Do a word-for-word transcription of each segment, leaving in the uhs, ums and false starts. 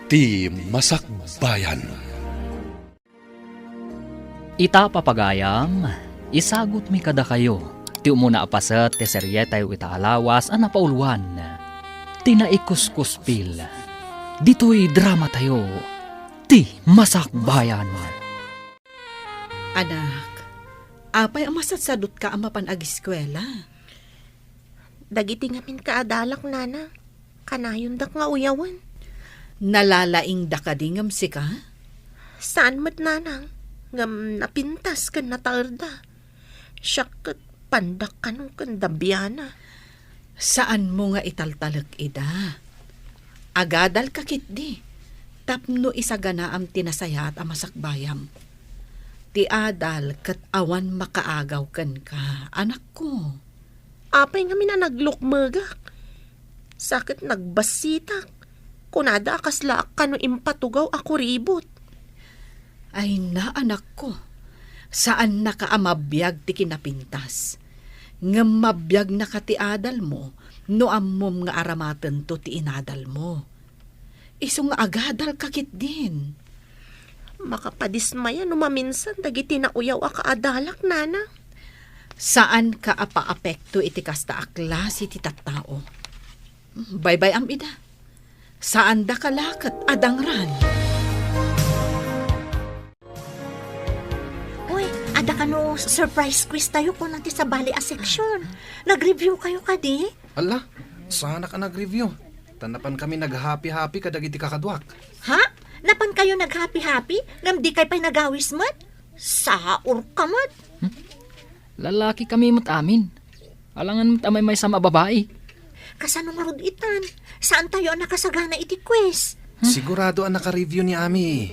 Ti Masakbayan. Ita, papagayam, isagutmi kadakayo ti umuna a paset ti serietayo ita a lawas a napauluan, ti Naikuskuspil. Ditoy dramatayo, Ti Masakbayan. Anak, apay a masadsadutka a mapan agiskuela? Dagiti ngamin kaadalak, nanang, kanayondak nga uyawen. Nalalaingda kadi ngem sika? Saan met, nanang, ngem napintas ken nataerda. Siak ket pandak kano ken dabiana. Saanmo nga italtalek ida. Agadalka ketdi, tapno isaganaam ti nasayaat a masakbayam. Ti adal ket awan makaagaw kenka, anakko. Apay ngamin a naglukmegak? Sa ket nagbassitak. Kunada a kaslaak kano impatugaw a kuribot. Ay na, anakko, saannaka a mabiag ti kinapintas. Ngem mabiagnaka ti adalmo no ammom nga aramatento ti inadalmo. Isu nga agadalka ketdin. Makapadismaya no maminsan dagiti nauyaw a kaadalak, nana. Saanka a paapekto iti kasta a klase ti tattao. Baybay-am ida. Saandaka la ket a dangran. Uy, adda kano surprise quiz tayo kuna ti sabali a section. Nag-review kayo kadi? Ala, saanak a nag-review. Ta napan kami nag-happy-happy kadagiti kakaduak. Ha? Napan kayo nag-happy-happy? Ngem dikay pay nagawis met? Saor ka met. Hmm? Lalaki kami met amin. Alangan met a maymaysa a babai. Kasano ngarud itan? Saan tayo a nakasagana iti quiz? Hmm? Sigurado a naka-review ni Ami.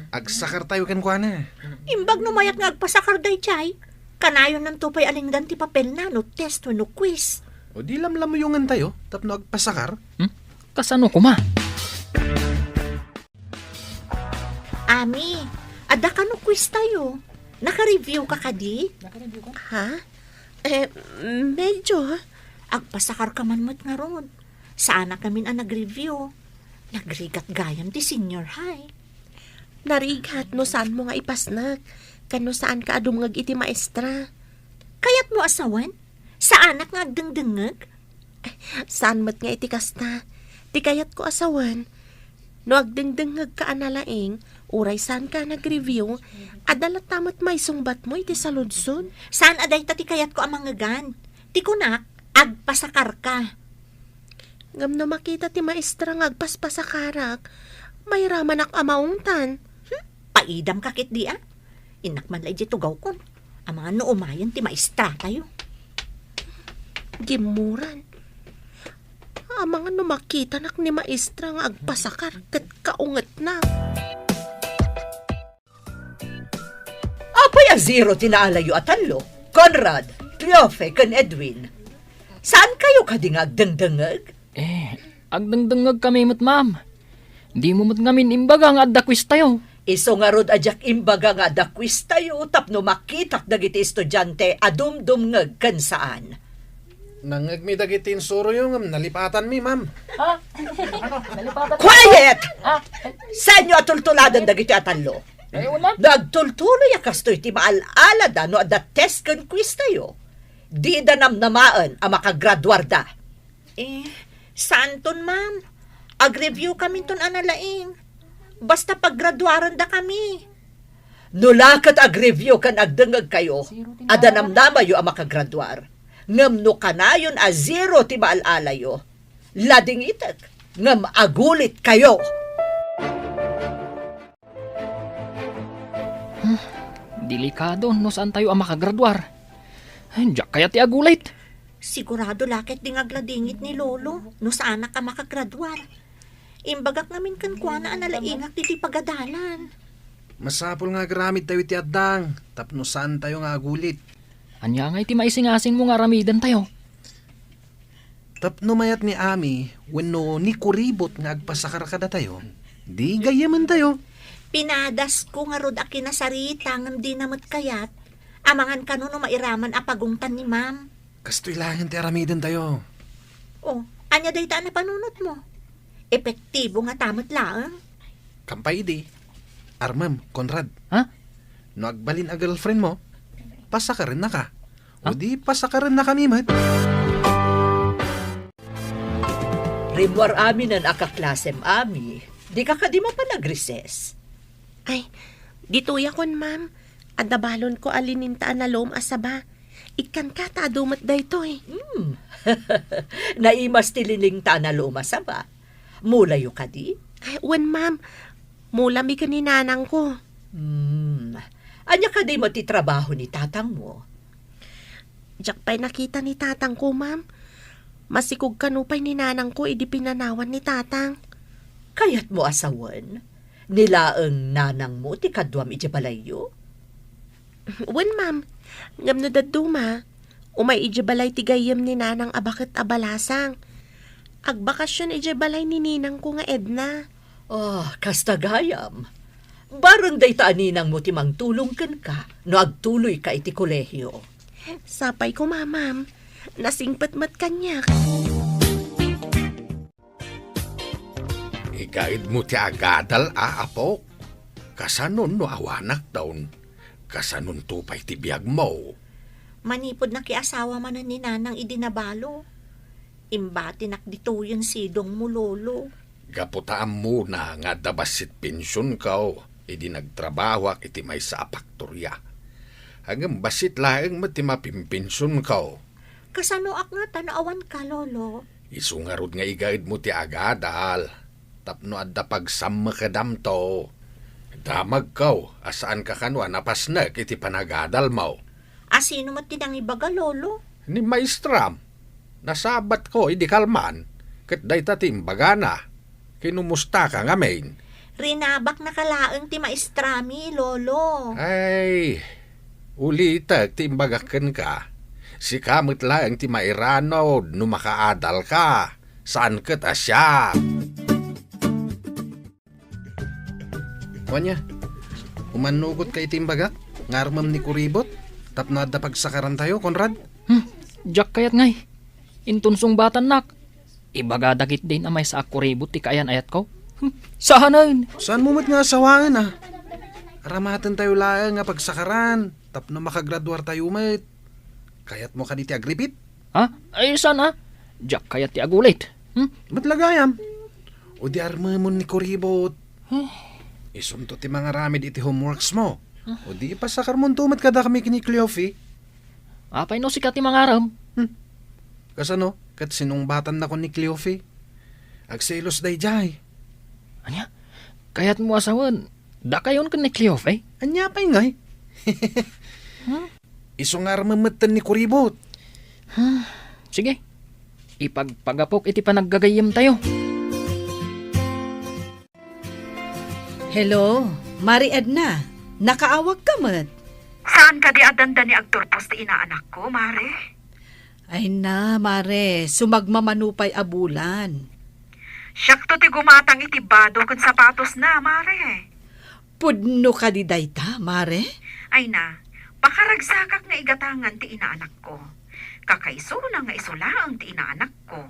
Agsakar tayo kenkuana. Imbag no mayat nga agpasakar daydiay, kanayonnanto pay a lingdan ti papelna no test wenno quiz. O di lamlamuyongan tayo tapno agpasakar? Hmm? Kasano koma? Ami, adda kano quiz tayo? Naka-review ka kadi? Naka-review ka? Ha? Eh, medyo. Agpasakar ka man met ngarud. Saanak ngamin a nag-review. Nagrigat gayam ti senior high. Narigat no saanmo nga ipasnek, ken no saanka a dumngeg iti maestra. Kayatmo a sawen? Saanak nga agdengdengngeg? Saan met nga iti kasta. Ti kayatko a sawen, no agdengdengngegka a nalaing, uray saanka a nag-review, adda latta met maisungbatmo iti saludsod. Saan a dayta ti kayatko a mangngegan. Ti kunak, agpasakarka. Ngem no makita ti maestra nga agpaspasakarak, mairamanak a maungtan. Hmm? Paidamka ketdi a? Innak man la idiay tugawkon. Amangan no umayen ti maestratayo. Gimmuran. Amangan no makitanak ni maestra nga agpasakar ket kaungetna. Apay a zero ti naalayo a tallo? Conrad, Profe, ken Edwin. Saan kayo kadi nga agdengdengngeg? Eh, agdengdengngeg kami met, ma'am. Dimo met ngamin imbaga nga adda quiz tayo. Isu ngarud a diak imbaga nga adda quiz tayo tapno makitak dagiti estudiante a dumdumngeg ken saan. Nangngegmi dagiti insuroyo ngem nalipatanmi, ma'am. Ha? Ano? Nalipatanmi? Quiet! Ah, eh. Saanyo a tultuladen dagiti a tallo? Eh, wala. Nagtultuloy a kastoy ti maal-alada no adda test ken quiz tayo. Dida namnamaen a makagraduarda. Eh, saanton, ma'am? Ag-review kaminton a nalaing. Basta paggraduarenda kami. No la ket ag-review ken agdengngeg kayo, adda namnamayo a makagraduar. Ngem no kanayon a zero ti maal-alayo, ladingitek ngem agulit kayo. Hmm, delikado no saan tayo a makagraduar. Ay, diak kayat ti agulit. Sigurado la ketdi nga agladingit ni Lolo no saanak a makagraduar. Imbagak ngamin kenkuana a nalaingak ditoy pagadalan. Masapul nga agaramid tayo iti addang tapno saan tayo nga agulit. Ania ngay ti maisingasingmo nga aramiden tayo? Tapno mayat ni Ami wenno ni Kuribot nga agpasakar kadatayo, di gayyamen tayo. Pinadasko ngarud a kinasarita ngem dina met kayat, amangan kano no mairaman a pagungtan ni Ma'am. Kastoy laengen ti aramiden tayo. Oh, ania dayta a napanunotmo? Epektibo ngata met laeng? Kampay idi. Armem, Conrad. Ha? No agbalin a girlfriend mo, pasakarennaka. Ha? O di pasakarennakami met. Rimmuar aminen a kaklasem, Ami. Dika kadi mapan agrises? Ay, ditoy akon, ma'am. Adda balonko a lininta a nalom a saba. Ikkanka ta adu met daytoy. Hmm. Naimas ti lininta a nalom a saba. Mulayo kadi? Ay, wen, ma'am. Mulami ken ni nanangko. Hmm. Ania kadi met ti trabaho ni tatangmo? Diak pay nakita ni tatangko, ma'am. Masikog kano pay ni nanangko idi pinanawan ni tatang. Kayatmo a sawen? Ni laeng nanangmo ti kaduam idiay balayyo? Wen, ma'am. Ngem no dadduma, umay idiay balay ti gayyem ni nanang a baket a balasang. Agbakasyon idiay balay ni ninangko nga Edna. Oh, kasta gayam. Bareng dayta a ninangmo ti mangtulong kenka no agtuloyka iti kolehio. Sapay koma, ma'am. Nasingpet met kaniak. Igaedmo ti agadal a, apok. Kasanon no awanakton? Kasanonto pay ti biagmo? Manipud nakiasawa manen ni nanang idi nabalo, imbatinak ditoyen sidongmo, lolo. Gapu ta ammona nga adda bassit pensionko idi nagtrabahoak iti maysa a faktoria. Ngem bassit laeng met ti mapimpensionko. Kasanoak ngata no awanka, lolo? Isu ngarud nga igaedmo ti agadal tapno adda pagsammekedamto. Damagko a saanka kano a napasnek iti panagadalmo. A sino met ti nangibaga, lolo? Ni maestram. Nasabatko idi kalman, ket dayta ti imbagana. Kinumustaka ngamin? Rinabaknaka laeng ti maestrami, lolo. Ay, ulitek ti imbagak kenka. Sika met laeng ti mairanod no makaadalka. Saan ket a siak. Wen, umannugotka iti imbagak nga armem ni kuribot tapno adda pagsakarantayo, Conrad? Hmm, diak kayat ngay. Inton sungbatannak, ibaga dagiti din a maysa a kuribot ti kaayan-ayatko. Hmm, saanen. Saanmo met nga asawaen, a? Aramatentayo laeng nga pagsakaran tapno makagraduartayo met. Kayatmo kadi ti agripit? Ha? Ay, saan a? Diak kayat ti agulit. Hmm? Met la gayam. O di armemon ni kuribot. Huh? Isunto ti mangaramid iti homeworksmo. Huh? O di ipasakarmonto met kadakami ken ni Cleofe. Apay no sika ti mangarem? Hmm. Kasano? Ket sinungbatannakon ni Cleofe. Agselos daydiay. Ania? Kayatmo a sawen, dakayon ken ni Cleofe? Ania pay ngay? Hmm? Isu nga armem metten ni kuribot. Hmm. Sige. Ipagpagapok iti panaggagayyemtayo. Hello, Mari Edna. Nakaawagka met? Saan kadi a dandani agturpos ti inaanakko, Mare? Ay na, Mare, sumagmamano pay a bulan. Siakto ti gumatang iti bado ken sapatosna, Mare. Pudno kadi dayta, Mare? Ay na, pakaragsakak nga igatangan ti inaanakko. Kakaisuna nga isu laeng ti inaanakko.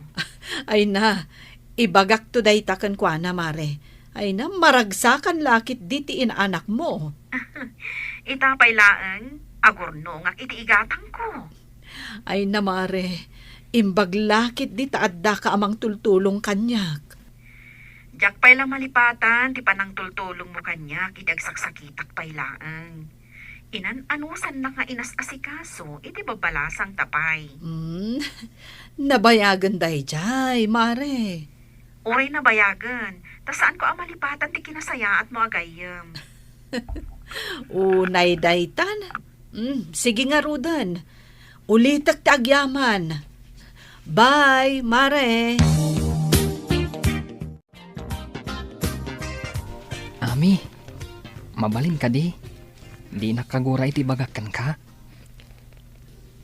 Ay na, ibagakto dayta kenkuana, Mare. Ay na, maragsakan la ketdi ti inaanakmo. Ita pay laeng, agurnongak iti igatangko. Ay na, Mare, imbag la ketdi ta addaka a mangtultulong kaniak. Diak pay la malipatan ti panangtultulongmo kaniak iti agsaksakitak pay laeng. Inan-anusannak nga inas-asikaso iti babalasangta pay. Hmm, nabayagen daydiay, Mare. Uray nabayagen, ta saanko a malipatan ti kinasayaatmo a gayyem. Unay daytan. Hmm, sige ngaruden. Ulitek ti agyaman. Bye, Mare. Ami, mabalin kadi? Dinak kagura iti ibagak kenka?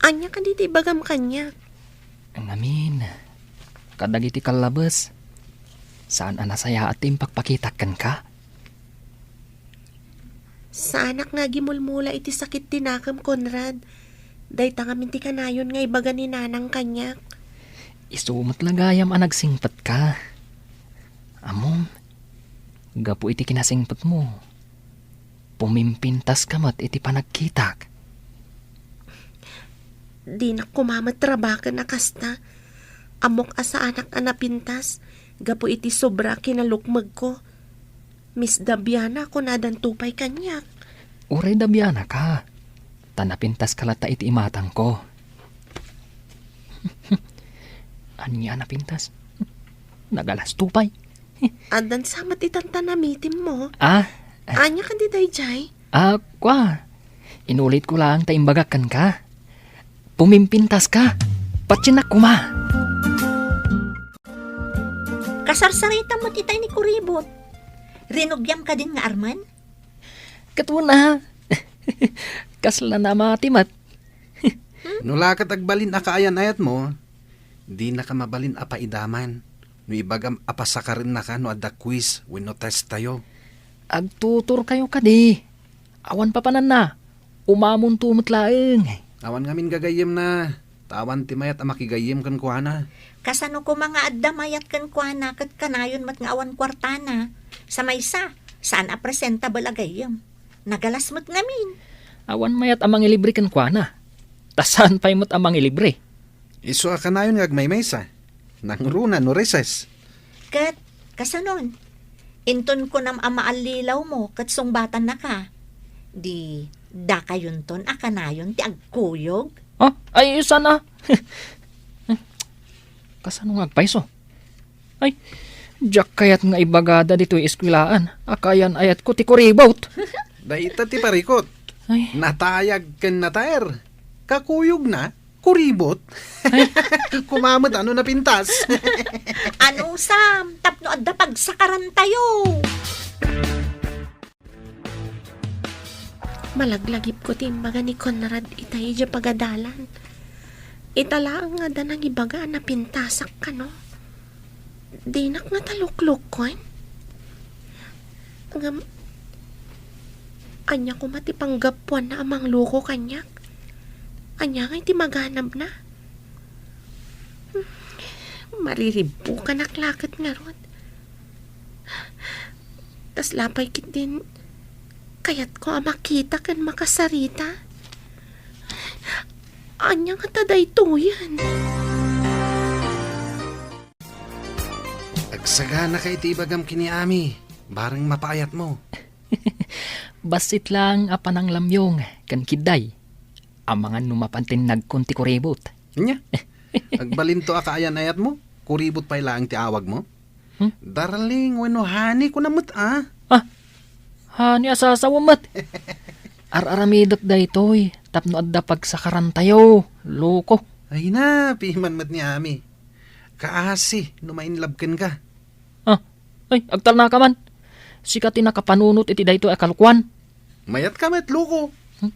Ania kadi ti ibagam kaniak? Ngamin, kadagiti kallabes, saan a nasayaat ti impakpakitak kenka? Saanak nga agimulmula iti sakit ti nakem, Conrad. Dayta ngamin ti kanayon nga ibaga ni Nanang kaniak. Isu met la gayam a nagsingpetka. Ammom, Gapu iti kinasingpetmo, pumimpintaska met iti panagkitak. Dinak koma met rabaken a kasta. Ammok a saanak a napintas gapu iti sobra a kinalukmegko. Miss Dabiana, kunadanto pay kaniak. Uray Dabianaka, ta napintaska latta iti imatangko. Ania a napintas? Nagalasto pay. Addan sa met itan ta namitimmo. Ah? Ania kadi daydiay? Ah, kua. Inulitko laeng ta imbagak kenka. Pumimpintaska. Patiennak koma. Kasarsaritam met itay ni Kuribot. Rinugiam kadin nga armen? Ket wen a. Kasla namati met. No la ket agbalin a kaayan-ayatmo, dinaka mabalin a paidaman no ibagam a pasakarennaka no adda quiz wenno testtayo. Agtuturkayo kadi. Awan papananna. Umamonto met laeng. Awan ngamin gagayyemna, ta awan ti mayat a makigayyem kenkuana. Kasano koma nga adda mayat kenkuana ket kanayon met nga awan kuartana? Sa maysa, saan a presentable a gayyem. Nagalas met ngamin. Awan mayat a mangilibre kenkuana. Ta saan pay met a mangilibre? Isu a kanayon nga agmaymaysa. Nangruna no recess. Ket, kasanon? Inton kunam a maallilawmo ket sungbatannaka, di dakayonton a kanayon ti agkuyog? Ah, ay, saan a? Kasano nga agpayso? Ay, diak kayat nga ibagada ditoy eskuelaan a kaayan-ayatko ti kuribot. Dayta ti parikut. Ay. Natayag ken nataer. Kakuyogna, kuribot. Ay. Kumamet ano napintas. Ano, Sam? Tapno adda pagsakarantayo. Malaglagipko ti imbaga ni Conrad itay idiay pagadalan. Ita laeng nga adda nangibaga a napintasak kano. Dinak ngata luklukkon. Ngem, ania koma ti panggapuanna a mangluko kaniak? Ania ngay ti maganabna? Mariribbukanak la ket ngarud. Kasla pay ketdin kayatko a makita ken makasarita. Ania ngata daytoyen? Agsaganaka iti ibagam ken ni Ami, bareng mapaayatmo. Bassit laeng a pananglamyong ken kidday. Amangan no mapan ti nagkun ti kuribot. Ania? Agbalinto a kaayan-ayatmo? Kuribot pay laeng ti awagmo? Hmm? Darling wenno honey kuna met a? Ah, honey a sasawen met. Ar-aramidek daytoy tapno adda pagsakarantayo, loko. Ay na, piman met ni Ami. Kaasi no ma-inlove kenka. Ah, ay, agtalnaka man. Sika ti nakapanunot iti daytoy a kalokoan. Mayatka met, loko. Hmm?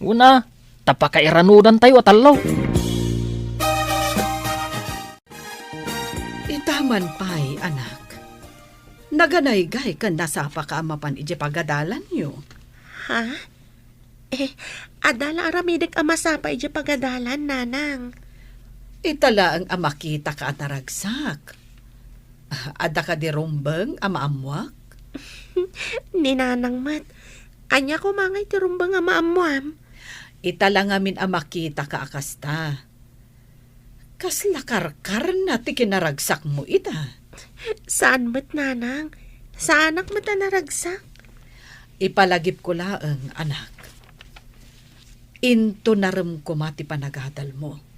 Una, ta pakairanudantayo a tallo. Ita man pay, anak. Naganaygay ken nasapaka a mapan idiay pagadalanyo. Ha? Eh, adda la aramidek a masapa idiay pagadalan, nanang. Ita laeng a makitaka a naragsak. Adda kadi rumbeng a maammoak? Ni nanang met. Ania koma ngay ti rumbeng a maammoam? Ita la ngamin a makitaka a kasta. Kasla karkarna ti kinaragsakmo ita. Saan met, nanang. Saanak met a naragsak. Ipalagipko laeng, anak. Intonarem koma ti panagadalmo.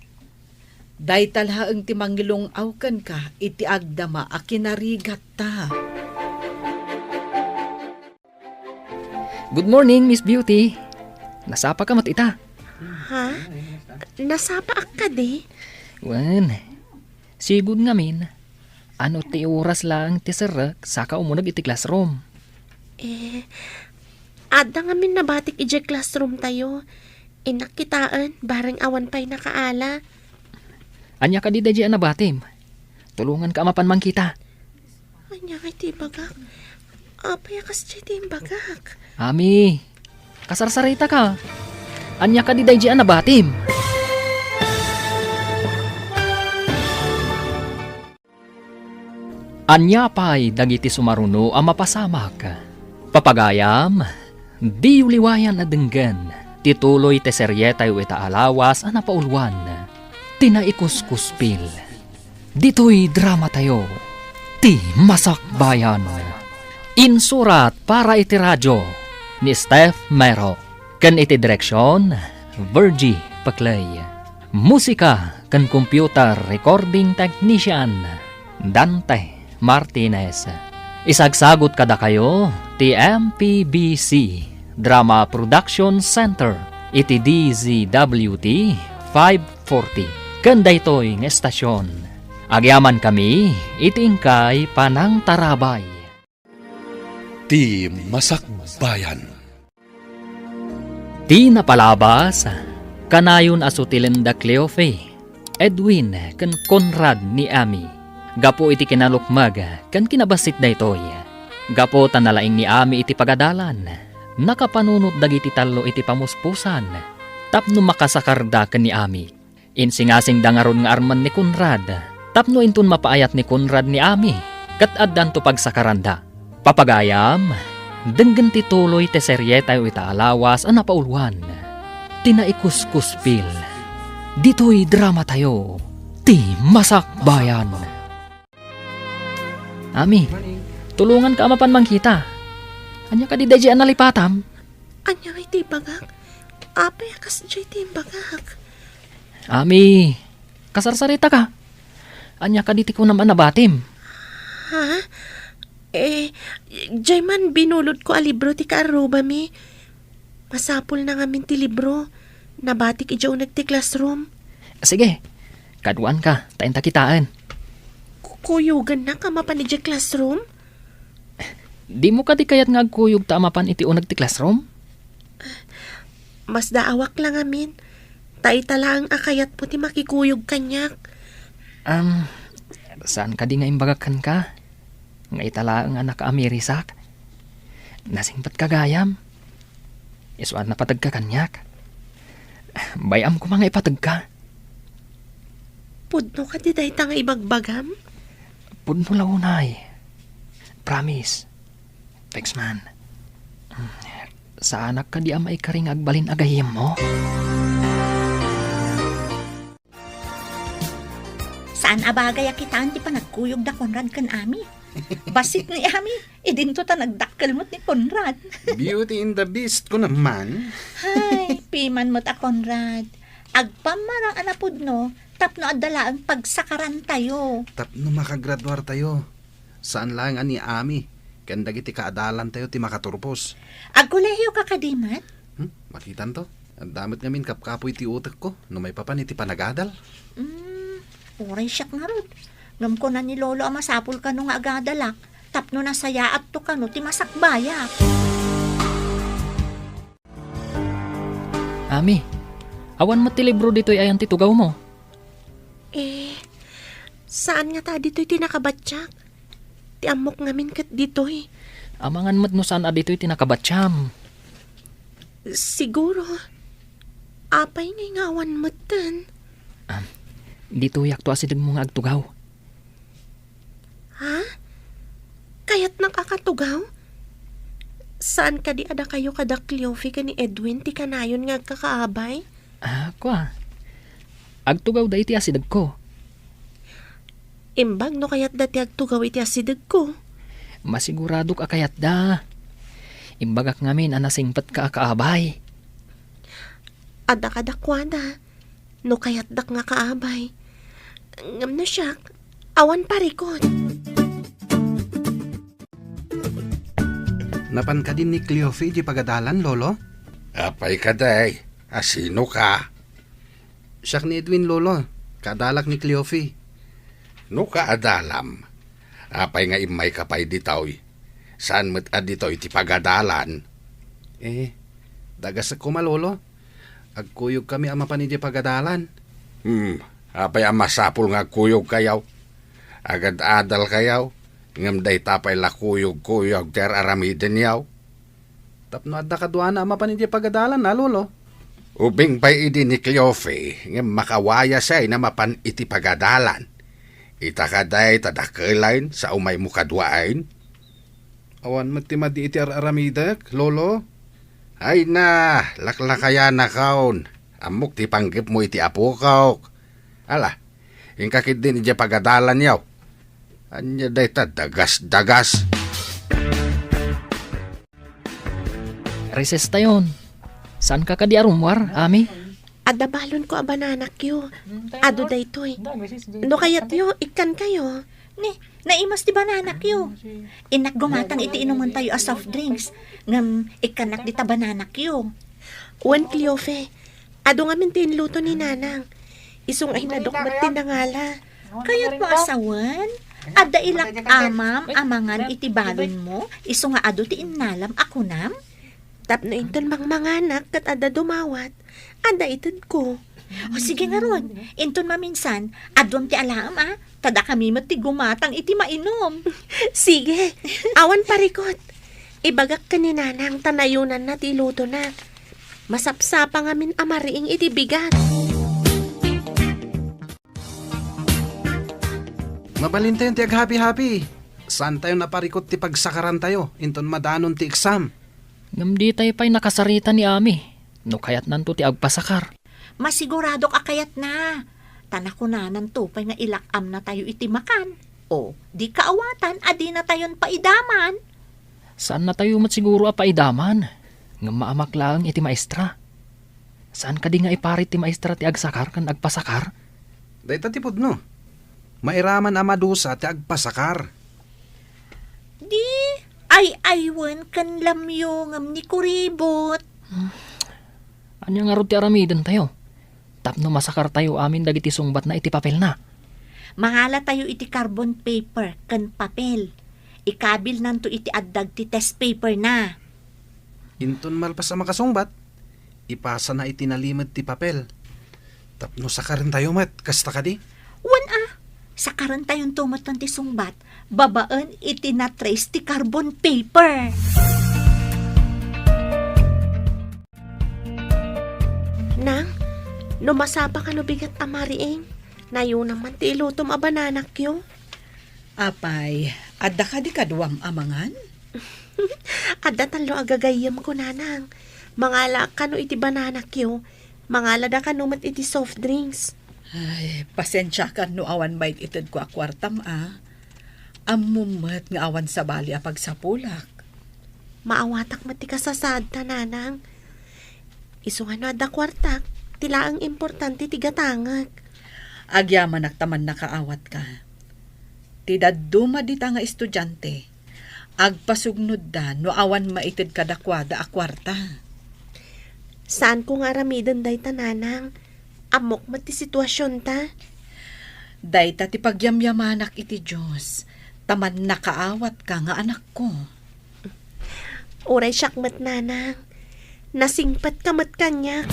Dayta laeng ti mangilung-aw kenka iti agdama a kinarigatta. Good morning, Miss Beauty. Nasapaka met ita? Ha? Nasapaak kadi? Wen, sigud ngamin, ano ti oras laeng ti serrek saka umuneg iti classroom? Eh, adda ngamin nabatik idiay classroom tayo. Innak kitaen, bareng awan pay nakaala. Ania kadi daydiay a nabatim? Tulonganka a mapan mangkita. Ania ngay ti ibagak? Apay a kasdiay ti imbagak? Ami, kasarsaritaka. Ania kadi daydiay a nabatim? Ania pay dagiti sumaruno a mapasamak? Papagayam, diyo liwayan a denggen ti tuloy ti serietayo ita a lawas a napauluan, ti Naikuskuspil. Ditoy dramatayo, ti Masakbayan. Insurat para iti radio ni Steph Mero. Ken iti direksion, Virgie Paclay. Musika ken computer recording technician, Dante Martinez. Isagsagut kadakayo ti M P B C Drama Production Center iti D Z W T five forty. Ken daytoy nga estasion, agyamankami iti inkay panangtarabay. Ti Masakbayan. Ti napalabas, kanayon a sutilen da Cleofe, Edwin, ken Conrad ni Ami. Gapu iti kinalukmeg ken kinabassit daytoy, gapu ta nalaing ni Ami iti pagadalan, nakapanunot dagiti tallo iti pamuspusan tapno makasakarda ken ni Ami. Insingasingda ngarud nga armen ni Conrad, tapno inton mapaayat ni Conrad ni Ami, ket addanto pagsakaranda. Papagayam, denggen ti tuloy ti serietayo ita a lawas a napauluan, ti Naikuskuspil. Ditoy dramatayo, ti Masakbayan. Ami, tulonganka a mapan mangkita. Ania kadi daydiay a nalipatam? Ania ngay ti ibagak? Apay a kasdiay ti imbagak? Ami, kasarsaritaka. Ania kadi ti kunam a nabatim? Ha? Eh, diay man binulodko a libro ti kaarrubami. Masapulna ngamin ti libro. Nabatik idiay uneg ti classroom. Sige, kaduanka, ta inta kitaen. Ku-, kuyogannak a mapan idiay classroom? Dimo kadi kayat nga agkuyogta a mapan iti uneg ti classroom? Masdaawak la ngamin. Ta ita laeng a kayatmo ti makikuyog kaniak. Am, saan kadi nga imbagak kenka? Nga ita laeng a nakaamirisak? Nasingpetka gayam. Isu a napategka kaniak. Bay-am koma nga ipategka. Pudno kadi dayta nga ibagbagam? Pudno la unay. Promise. Thanks, man. Saanak kadi a maikari nga agbalin a gayyemmo? Saan a bagay a kitaen ti panagkuyog da Conrad ken Ami. Bassit ni Ami, idinto ta nagdakkel met ni Conrad. Beauty and the Beast, kunam man. Hay, piman met a Conrad. Agpammarang a napudno, tapno adda laeng pagsakarantayo. Tapno makagraduartayo. Saan laeng a ni Ami ken dagiti kaadalantayo ti makaturpos. Agkolehiyoka kadi met? Hmm, makitanto. Adda met ngamin kapkapoy ti utekko no maipapan iti panagadal. Hmm, uray siak ngarud. Ngem kuna ni Lolo a masapul kano nga agadalak tapno nasayaatto kano ti masakbayak. Ami, awan met ti libro ditoy ayan ti tugawmo? Eh, saan ngata ditoy ti nakabattiak? Ti ammok ngamin ket ditoy. Amangan met no saan a ditoy ti nakabattiam. Siguro. Apay ngay nga awan metten? Am, ditoyakto a sidegmo nga agtugaw. Ha? Kayatnak a katugaw? Saan kadi a dakayo kada Cleofe ken ni Edwin ti kanayon nga agkakaabay? Ah, kua. Agtugawda iti asidegko. Imbag no kayatda ti agtugaw iti asidegko. Masiguradok a kayatda. Imbagak ngamin a nasingpetka a kaabay. Adda kadakuada. No kayatdak nga kaabay. Ngem no siak, awan parikut. Napan kadin ni Cleofe idiay pagadalan, Lolo? Apay kadi? A sinoka? Siak ni Edwin, Lolo. Kaadalak ni Cleofe. No kaadalam, apay nga immayka pay ditoy? Saan met a ditoy ti pagadalan? Eh, dagasek koma, Lolo. Agkuyogkami a mapan idiay pagadalan. Hmm, apay a masapul nga agkuyogkayo? Agad-adalkayo, ngem dayta pay la kuyogkuyog ti ar-aramidenyo. Tapno adda kaduana a mapan idiay pagadalan, a, Lolo? Ubing pay idi ni Cleofe, ngem makawayasay a mapan iti pagadalan. Ita kadi ta dakkel ain sa umaymo kadua ain? Awan met ti madi iti ar-aramidek, Lolo. Ay na, laklakayanakon. Ammok ti panggepmo iti apokok. Ala, inka ketdin idiay pagadalanyo. Ania dayta dagas-dagas? Recess tayon. Saanka kadi a rummuar, Ami? Adda balonko a bananakyo. Adu daytoy. No kayatyo, ikkankayo. Ni, naimas ti bananakyo. Innak gumatang iti inumentayo a soft drinks. Ngem ikkannak dita bananakyo. Wen, Cleofe, adu ngamin ti inluto ni Nanang. Isu nga inadok met ti nangala. Kayatmo a sawen? Adda ilak-amam a mangan iti balonmo, isu nga adu ti innalam a kunam? Tapno inton mangmanganak ket adda dumawat, adda itedko. O, sige ngarud, inton maminsan, aduam ti alaem a, ta dakami met ti gumatang iti mainum. Sige, awan parikut. Ibagak ken ni Nanang ta nayunanna ti ilutona. Masapsapa ngamin a mariing iti bigat. Mabalintayon ti aghabi-habi. Saantayon a parikut ti pagsakarantayo inton madanon ti eksam. Ngem ditay pay nakasarita ni Ami no kayatnanto ti agpasakar. Masiguradok a kayatna. Ta nakunananto pay nga ilak-amnatayo iti makan. O, di kaawatan a dinatayon paidaman. Saannatayo met siguro a paidaman, ngem maamak laeng iti maestra. Saan kadi nga iparit ti maestra ti agsakar ken agpasakar? Dayta ti pudno. Mairaman a madusa ti agpasakar. Di ay-aywen ken lamyo ngem ni kuribot. Ania ngarud ti aramidentayo tapno masakartayo amin dagiti sungbatna iti papelna? Mangalatayo iti carbon paper ken papel. Ikabilnanto iti addag ti test paperna. Inton malpas a makasungbat, ipasana iti nalimed ti papel. Tapno sakarentayo met, kasta kadi? Wen a, sakarentayonto metten ti sungbat babaen iti na-trace ti carbon paper. Nang, no masapa kano bigat a mariing, nayunam man ti ilutom a bananakyo. Apay, adda kadi kaduam a mangan? Adda tallo a gagayyemko, Nanang. Mangalaak kano iti bananakyo. Mangalada kano met iti soft drinks. Ay, pasensiakan no awan maitedko a kuartam a. Ammom met nga awan sabali a pagsapulak. Maawatak met ti kasasaadta, Nanang. Isu nga no adda kuartak, ti laeng importante ti gatangek. Agyamanak ta mannakaawatka. Ti dadduma dita nga estudiante, agpasugnodda no awan maited kadakuada a kuarta. Saanko nga aramiden dayta, Nanang. Ammok met ti situasionta. Dayta ti pagyamyamanak iti Dios, ta mannakaawatka nga anakko. Uray siak met, Nanang. Nasingpetka met kaniak.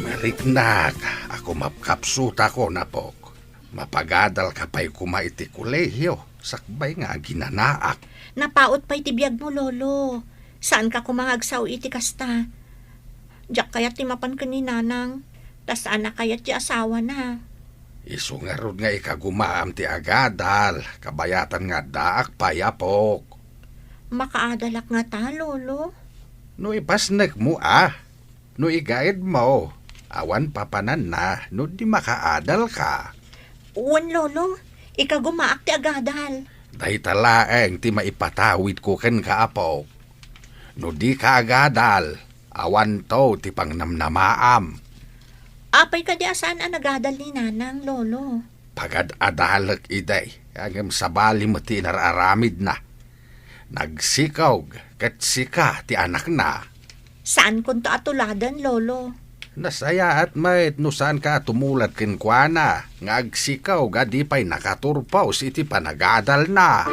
Mariknak a kumapkapsutakon, apok. Mapagadalka pay koma iti kolehio, sakbay nga aginanaak. Napaut pay ti biagmo, Lolo. Saanka koma nga agsao iti kasta. Diak kayat ti mapan ken ni Nanang, ta saan a kayat ti asawana. Isu ngarud nga ikagumaam ti agadal, kabayatan nga addaak pay, apok. Makaadalak ngata, Lolo? No ipasnekmo a, no igaedmo, awan papananna no di makaadalka. Wen, Lolo, ikagumaak ti agadal. Dayta laeng ti maipatawidko kenka, apok. No dika agadal, awanto ti pangnamnamaam. Apay kadi a saan a nagadal ni Nanang, Lolo? Pagad-adalek idi, ngem sabali met ti inar-aramidna. Nagsikog ket sika ti anakna. Saankonto a tuladen, Lolo. Nasayaat met no saanka a tumulad kenkuana nga agsikog a di pay nakaturpos iti panagadalna.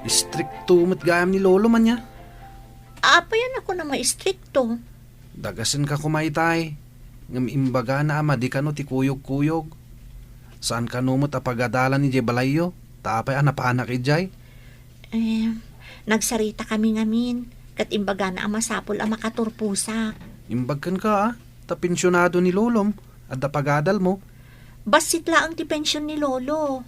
Istrikto met gayam ni Lolo man ya. Apay a nakunam a istrikto? Dagasenka koma itay, ngem imbagana a madi kano ti kuyogkuyog. Saan kano met a pagadalan idiay balayyo, ta apay a napanak idiay? Eh, nagsarita kami ngamin. Ket imbagana a masapul a makaturposak. Imbag kenka, a, ta pensionado ni lolom, adda pagadalmo. Bassit laeng ti pension ni lolo.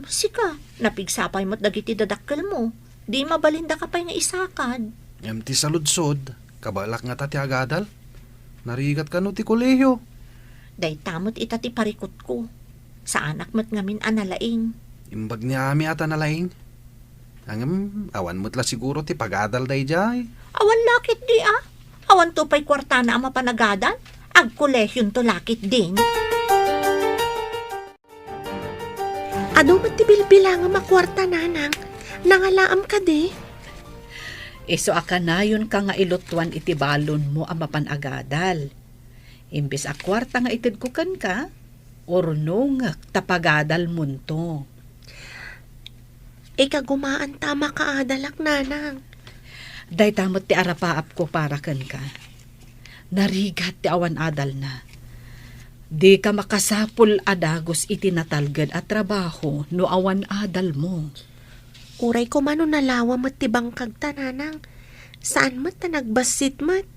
Sika, napigsa pay met dagiti dadakkelmo. Di mabalindaka pay nga isakad. Ngem ti saludsod, kabaelak ngata ti agadal? Narigat kano ti kolehiyo? Dayta met ita ti parikutko. Saanak met ngamin a nalaing. Imbag ni Ami a ta nalaing. Ngem, awan met la siguro ti pagadal daydiay. Awan la ketdi, a. Awanto pay kuartana a mapanagadal. Agkolehionto la ketdin. Adu met ti bilbilangem a kuarta, nanang. Nangalaam kadi? Isu a kanayonka nga ilutuan iti balonmo a mapan agadal. Imbes a kuarta nga itedko kenka, urnongek ta pagadalmonto. Ikagumaanta a makaadalak, nanang. Dayta met ti arapaapko para kenka. Narigat ti awan adalna. Dika makasapul a dagus iti natalged a trabaho no awan adalmo. Uray koma no nalawa met ti bangkagta, nanang. Saan met ta nagbassit met.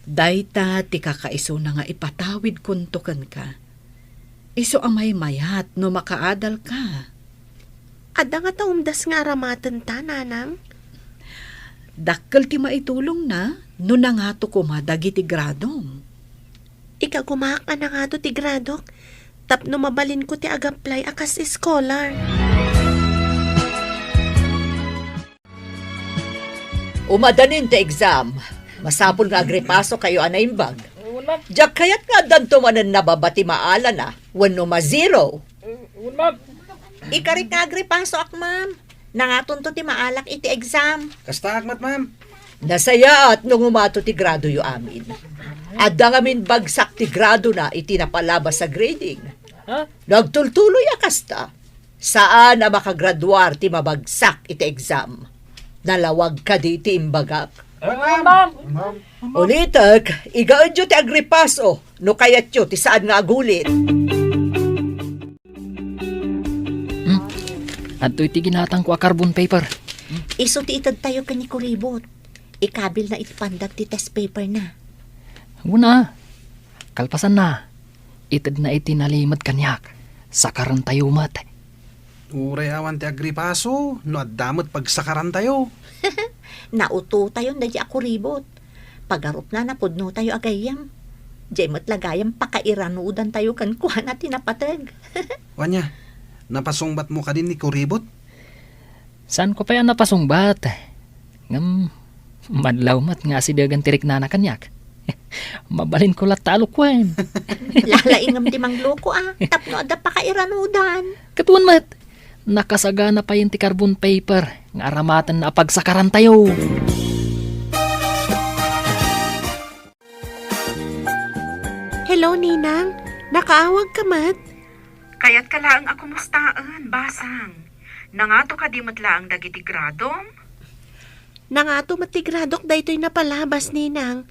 Dayta ti kakaisuna nga ipatawidkonto kenka. Isu a maymayat no makaadalka. Adda ngata umdas nga aramatenta, nanang? Dakkel ti maitulongna no nangato koma dagiti gradom. Ikagumaak a nangato ti gradok tapno mabalinko ti ag-apply a kas scholar. Umadanin ti exam. Masapul nga agripasokayo a naimbag. Wen, ma'am. Diak kayat nga addanto manen nababa ti maalana wenno ma-zero. Wen, ma'am. Ikarik nga agripasoak, ma'am. Nangatonto ti maalak iti exam. Kastaak met, ma'am. Nasayaat no ngumato ti gradoyo amin. Adda ngamin bagsak ti gradona iti napalabas a grading. Ha? No agtultuloy a kasta, saan a makagraduar ti mabagsak iti exam. Nalawag kadi ti imbagak? Wen, ma'am. Ulitek, igaedyo ti agripaso no kayatyo ti saan nga agulit. Hmm? Adtoy ti ginatangko a carbon paper. Isu ti itedtayo ken ni Kuribot. Ikabilna iti pandag ti test paperna. Una, kalpasanna, itedna iti nalimed kaniak. Sakarantayo met. Uray awan ti agripaso, no adda met pagsakarantayo. Nautotayon daydi a Kuribot. Pagarupna, napudnotayo a gayyem. Diay met la gayam pakairanudantayo kenkuana ti napateg. Wen, napasungbatmo kadi ni Kuribot? Saanko pay a napasungbat. Ngem, madlaw met nga asidegen ti riknana kaniak. Mabalinko latta a lukuen. Lalaingem ti mangloko, a, tapno adda pakairanudan. Ket wen met, nakasagana payen ti carbon paper nga aramatenna a pagsakarantayo. Hello, Ninang. Nakaawagka met? Kayatka laeng a kumustaen, Basang. Nangato kadi met laeng dagiti gradom? Nangato met ti gradok daytoy napalabas, Ninang.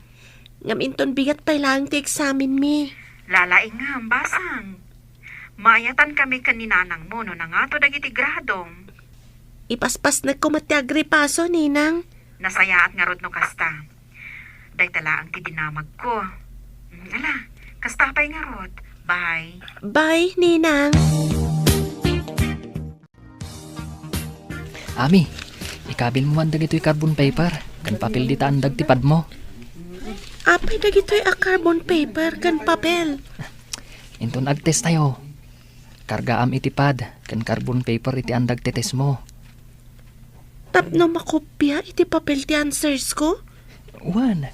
Ngem inton bigat pay laeng ti eksamenmi. Lalaingem, Basang. Maayatankami ken ni nanangmo no nangato dagiti gradom. Ipaspasnekko met ti agripaso, Ninang. Nasayaat ngarud no kasta. Dayta laeng ti dinamagko. Mm, ala, kasta pay ngarud. Bye. Bye, Ninang. Ami, ikabilmo man dagitoy carbon paper ken papel dita andag ti padmo. Apay dagitoy a carbon paper ken papel? Inton agtestayo, kargaam iti pad ken carbon paper iti andag ti testmo. Tapno makopia iti papel ti answers ko? Wen,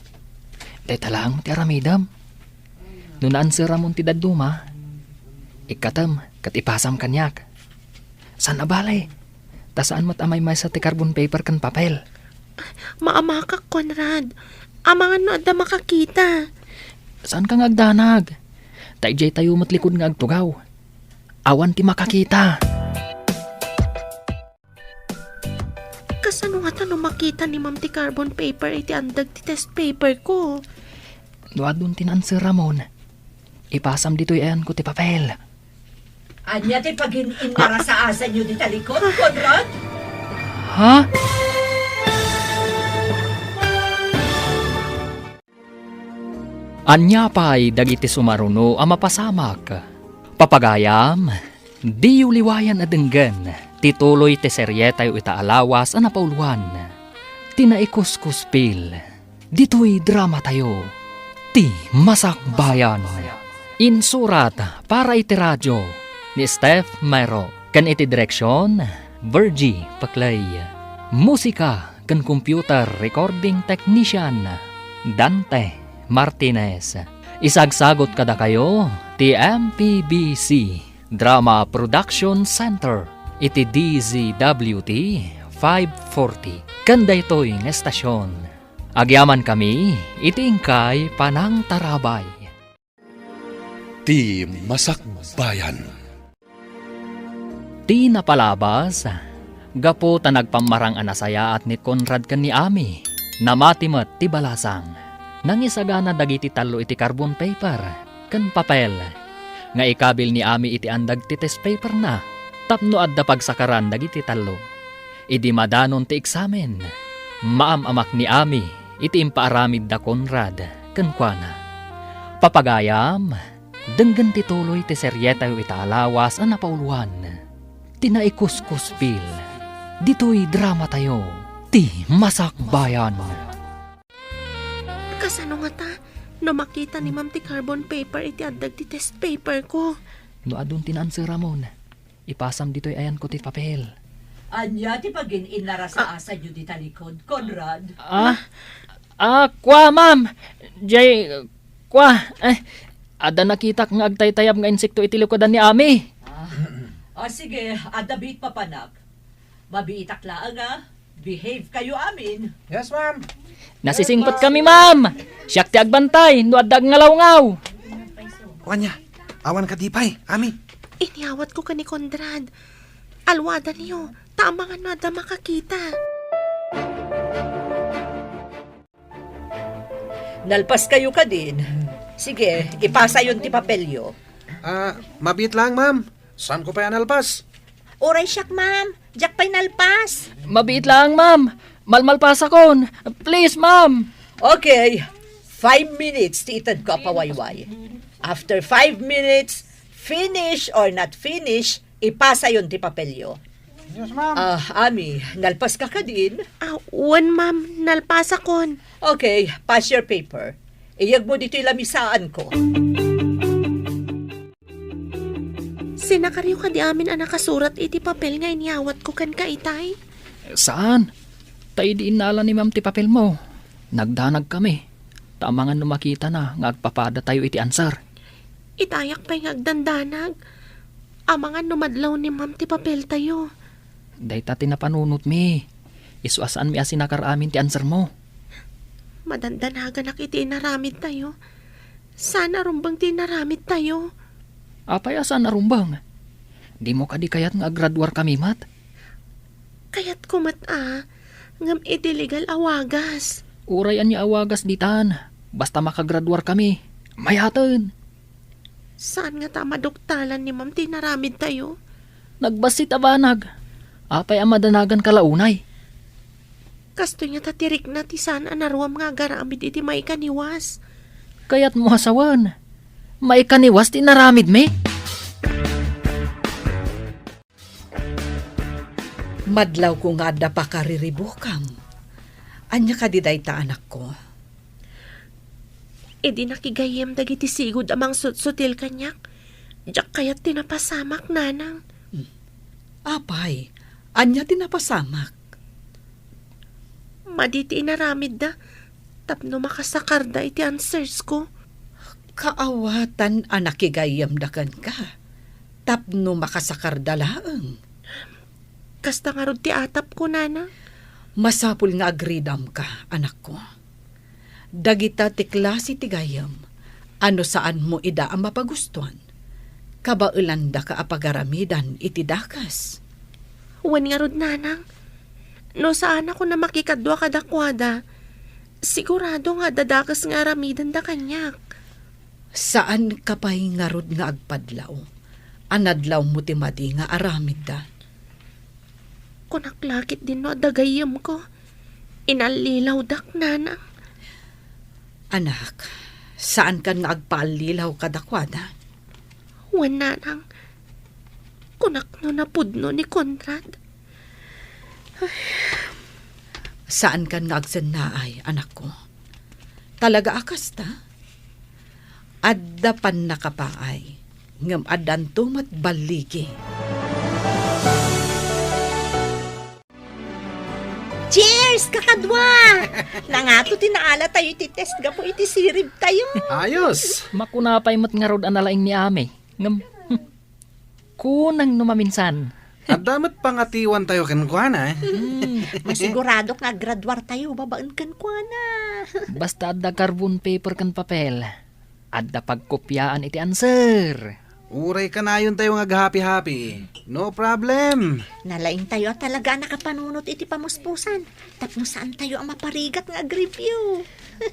dayta laeng ti aramidem. No naanseramon ti dadduma, ikkatem ket ipasam kaniak. Saan a bale, ta saan met a maymaysa ti carbon paper ken papel. Maamakak, Conrad. Amangan no adda makakita. Saanka nga agdanag. Ta idiay tayo met likud nga agtugaw. Awan ti makakita. Kasano ngata no makita ni Ma'am ti carbon paper iti andag ti test paper ko? No adun ti naanseramon, ipasam ditoy ayanko ti papel. Ania ti pagin-innarasaasanyo dita likod, Conrad? Ha? Ania pay dagiti sumaruno a mapasamak? Papagayam, diyo liwayan a denggen ti tuloy ti serietayo ita a lawas a napauluan, ti Naikuskuspil. Ditoy dramatayo, Ti Masakbayan. Insurat para iti radio ni Steph Mero ken iti direksion, Virgie Paclay. Musika ken computer recording technician, Dante Martinez. Isagsagot kadakayo ti M P B C Drama Production Center iti D Z W T five forty. Ken daytoy nga estasion, agyamankami iti inkay panangtarabay. Ti Masakbayan. Ti napalabas, gapu ta nagpammarang a nasayaat ni Conrad ken ni Ami, namati met ti balasang. Nangisagana dagiti tallo iti carbon paper ken papel nga ikabil ni Ami iti andag ti test paperna tapno adda pagsakaran dagiti tallo. Idi madanon ti eksamen, maam-amak ni Ami iti impaaramid da Conrad kenkuana. Papagayam, denggen ti tuloy ti serietayo ita a lawas a napauluan, Ti Naikuskuspil. Ditoy dramatayo, Ti Masakbayan. Kasano ngata no makita ni Ma'am ti carbon paper iti addag ti test paper ko? No adun ti naansweramon, ipasam ditoy ayanko ti papel. Ania ti pagin-innara sa Ah. asayo dita likod, Conrad? Ah, ah, kua, ma'am. Jay, kua, eh, adda nakitak nga agtaytayab nga insekto iti likudan ni Ami. Ah. Ah, sige, adda biit papanak. Mabiitak laeng, ah. Behave kayo amin. Yes, ma'am. Nasisingpet kami, ma'am. Siak ti agbantay no adda agngalawgaw. Ania, awan kadi pay, Ami? Inyawatko ken ni Conrad. Aluadaniyo, ta amangan no adda makakita. Nalpas kayo kadin. Sige, ipasayon ti papelyo. Ah, mabiit lang, ma'am. Saanko pay a nalpas? Uray siak, ma'am. Diak pay nalpas. Mabiit lang, ma'am. Malmalpasakon. Please, ma'am. Okay. Five minutes ti itedko a pawayway. After five minutes, finish or not finish, ipasayon ti papelyo. Yes, ma'am. Ah, Ami, nalpas ka kadin? Ah, wen, ma'am. Nalpasakon. Okay, pass your paper. Iyegmo ditoy lamisaanko. Sinakaryo kadi amin a nakasurat iti papel nga inyawatko kenka itay? Saan. Ta idi innala ni ma'am ti papelmo, nagdanagkami. Ta amangan no makitana nga agpapadatayo iti answer. Itayak pay nga agdandanag. Amangan no madlaw ni ma'am ti papeltayo. Dayta ti napanunotmi. Isu a saanmi a sinakar amin ti answermo. Madandanaganak iti inaramidtayo. Saan a rumbeng ti inaramidtayo. Apay a saan a rumbeng? Dimo kadi kayat nga agraduarkami met? Kayatko met a, ngem iti legal a wagas. Uray ania a wagas ditan, basta makagraduarkami. Mayaten. Saan ngata a maduktalan ni ma'am ti inaramidtayo? Nagbassit a banag. Apay a madanaganka la unay? Kastoy ngata ti rikna ti saan a naruam nga agaramid iti maikaniwas. Kayatmo a sawen, maikaniwas ti inaramidmi? Madlawko nga adda pakariribukam. Ania kadi dayta, anakko? Idi nakigayyem dagiti sigud a mangsutsutil kaniak, diak kayat ti napasamak, nanang. Hmm. Apay, ania ti napasamak? Madi ti inaramidda tapno makasakarda iti answers ko. Kaawatan a nakigayyemda kenka tapno makasakarda laeng. Kasta ngarud ti atapko, nana. Masapul nga agridamka, anakko. Dagita ti klase ti gayyem a no saanmo ida a mapagustuan, kabaelandaka a pagaramidan iti dakes. Wen ngarud, nanang, no saanakon a makikadua kadakuada, sigurado nga adda dakes nga aramidenda kaniak. Saanka pay ngarud nga agpadlaw a nadlawmo ti madi nga aramidda? Kunak la ketdin no adda gayyemko, inallilawdak, nanang. Anak, Saankan nga agpaallilaw kadakuada? Wen, nanang, kunak no napudno ni Conrad. Ay. Saankan nga agsennaay, anakko. Talaga a kasta? Adda pannakapaay, ngem addanto met balligi. Cheers, kakadua! Nangato ti naala tayo iti test gapu iti sirib tayo. Ayos! Makuna pay met ngarud a nalaing ni Ami. Ngem, hmm, kunang no maminsan. Adda met pangatiwan tayo kenkuana, eh. Hmm. Masiguradok nga aggraduar tayo babaen kenkuana. Basta adda carbon paper ken papel, adda pagkopiaan iti answer. Uray kanayon tayo nga aghapi-hapi. No problem. Nalaing tayo a talaga a nakapanunot iti pamuspusan. Tapno saan tayo a maparigat nga agreview.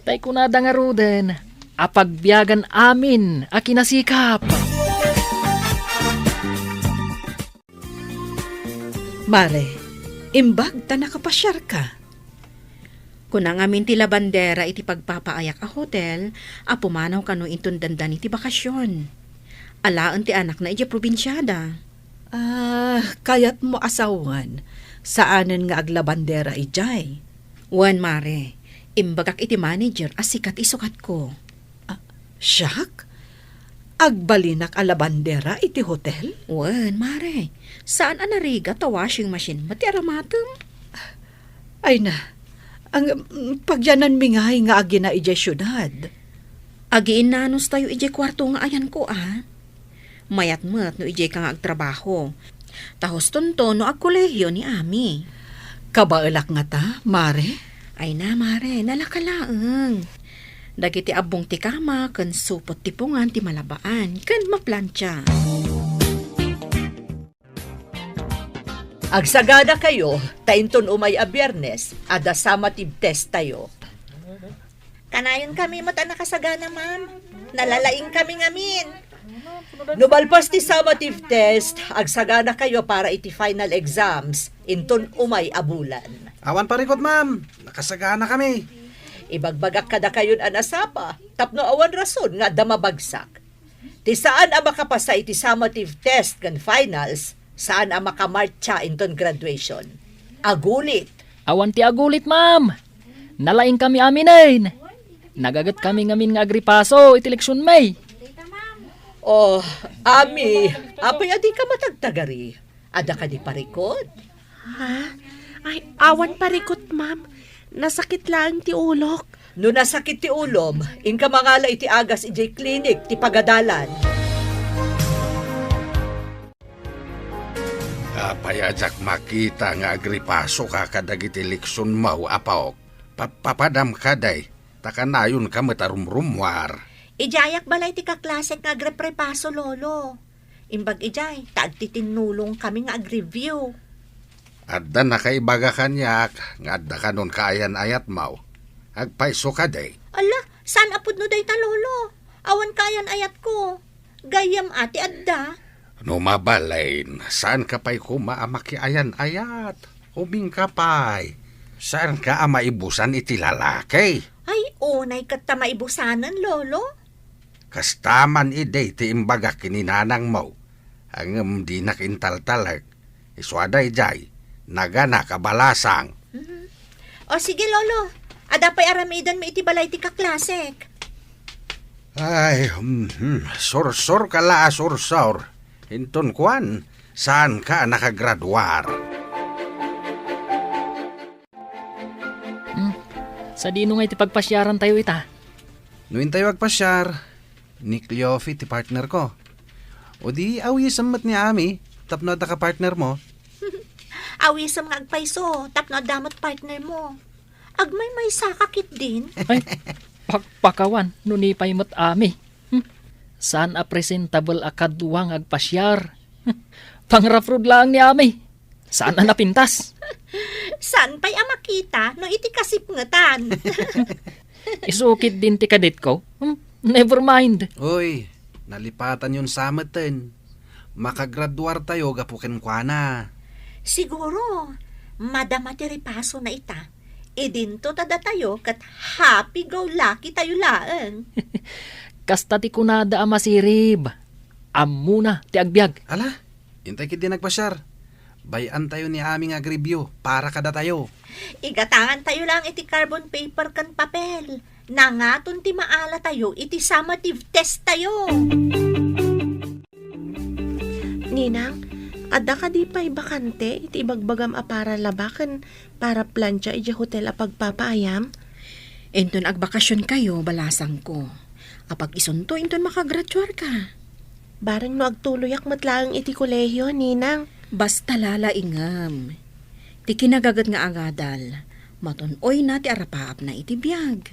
Tay kunada ngaruden, a pagbiagan amin a kinasikap. Mare, imbag ta nakapasiarka. Kuna ngamin ti labandera iti pagpapaayak a hotel a pumanaw kano inton dandani ti bakasion. Alaen ti anakna idiay probinsiada. Ah, kayatmo a sawen, saanen nga aglabandera idiay? Wen, mare, imbagak iti manager a sika ti sukatko. Ah, siak? Agbalinak a labandera iti hotel? Wen, mare. Saan a narigat ta washing machine met ti aramatem? Ay na, ang, mm, pagyananmi ngay nga agina idiay siudad. Agiinnanos tayo idiay kuarto nga ayanko, a. Mayat met no idiay ka nga agtrabaho. Ta hustonto no agkolehiyo ni Ami. Kabaelak ngata, mare? Ay na, mare, nalaka laeng. Dagiti abbong ti kama ken supot ti pungan ti malabaan ken maplantia. Agsagana kayo, ta inton umay a Biyernes, adda summative test tayo. Kanayon kami met a nakasagana, ma'am. Nalalaing kami ngamin. No malpas ti summative test, agsagana kayo para iti final exams, inton umay a bulan. Awan parikot, ma'am. Nakasagana kami. Ibagbagak kadakayon a nasapa, tapno awan rason nga adda mabagsak. Ti saan a makapasa iti summative test ken finals, saan a makamartsa inton graduation. Agulit. Awan ti agulit, ma'am. Nalaing kami aminen. Nagaget kami ngamin nga agripaso iti leksion, may. Oh, Ami, apay a dika matagtagari? Adda kadi parikot? Ha? Ay, awan parikot, ma'am. Nasakit laeng ti ulok. No nasakit ti ulom, inka mangala iti agas idiay klinik ti pagadalan. Apay a diak makita nga agripasoka kadagiti leksionmo, apo? Pappapadam kadi, ta kanayonka met a rumrummuar. Idiayak balay ti kaklasek nga agreprepaso, Lolo. Imbag idiay, ta agtitinnulong kami nga agreview. Adda nakaibaga kaniak nga adda kanon kaayan-ayatmo. Agpayso kadi? Ala, saan a pudno dayta, Lolo? Awan kaayan-ayatko. Gayyem a ti adda. No mabalin, saanka pay koma a makiayan-ayat? Umingka pay. Saanka a maibusan iti lalaki? Ay, unay ket ta maibusanen, Lolo. Kasta man idi ti imbagak ken ni nanangmo, ngem dinak intaltalek. Isu a daydiay, naganak a balasang. Mhm. O sige, Lolo. Adda pay aramidenmi iti balay ti kaklasek. Ay, mhm. Sursurka la a sursur. Inton kuan, saanka a nakagraduar? Hmm. Sadino ngay ti pagpasiarantayo ita? No intayo agpasiar, ni Cleofe ti partnerko. O di, awisem met ni Ami, tapno adda ka partnermo. Awisem nga agpayso, tapno adda met partnermo. Agmaymaysaka ketdin. Ay, pakpakawan, no ni pay met Ami. Hmm. Saan a presentable a kadua nga agpasiar. Pangraprod laeng ni Ami. Saan a napintas. Saan pay a makita no iti kasipngetan? Isukit din ti kadetko. Hmm, never mind. Uy, nalipatanyon sa meten. Makagraduar tayo gapu kenkuana. Siguro, madama ti ripasona ita. Idinto ta datayo ket happy-go-lucky tayo laeng. Kasta ti kunada a masirib. Ammona ti agbiag. Ala, intay ketdi nagbasiar. Bay-antayo ni Ami nga ag-review para kadatayo. Igatangantayo laeng iti carbon paper ken papel. Nangaton ti maalatayo iti summative test tayo. Ninang, adda kadi pay bakante iti ibagbagam a para laba ken para plancha idiay hotel a pagpapaayam? Inton agbakasionkayo, balasangko. Apag isunto inton makagraduarka. Bareng no agtuloyak met laeng iti kolehio, Ninang. Basta lalaingem. Ti kinagaget nga agadal, matun-oyna ti arapaapna iti biag.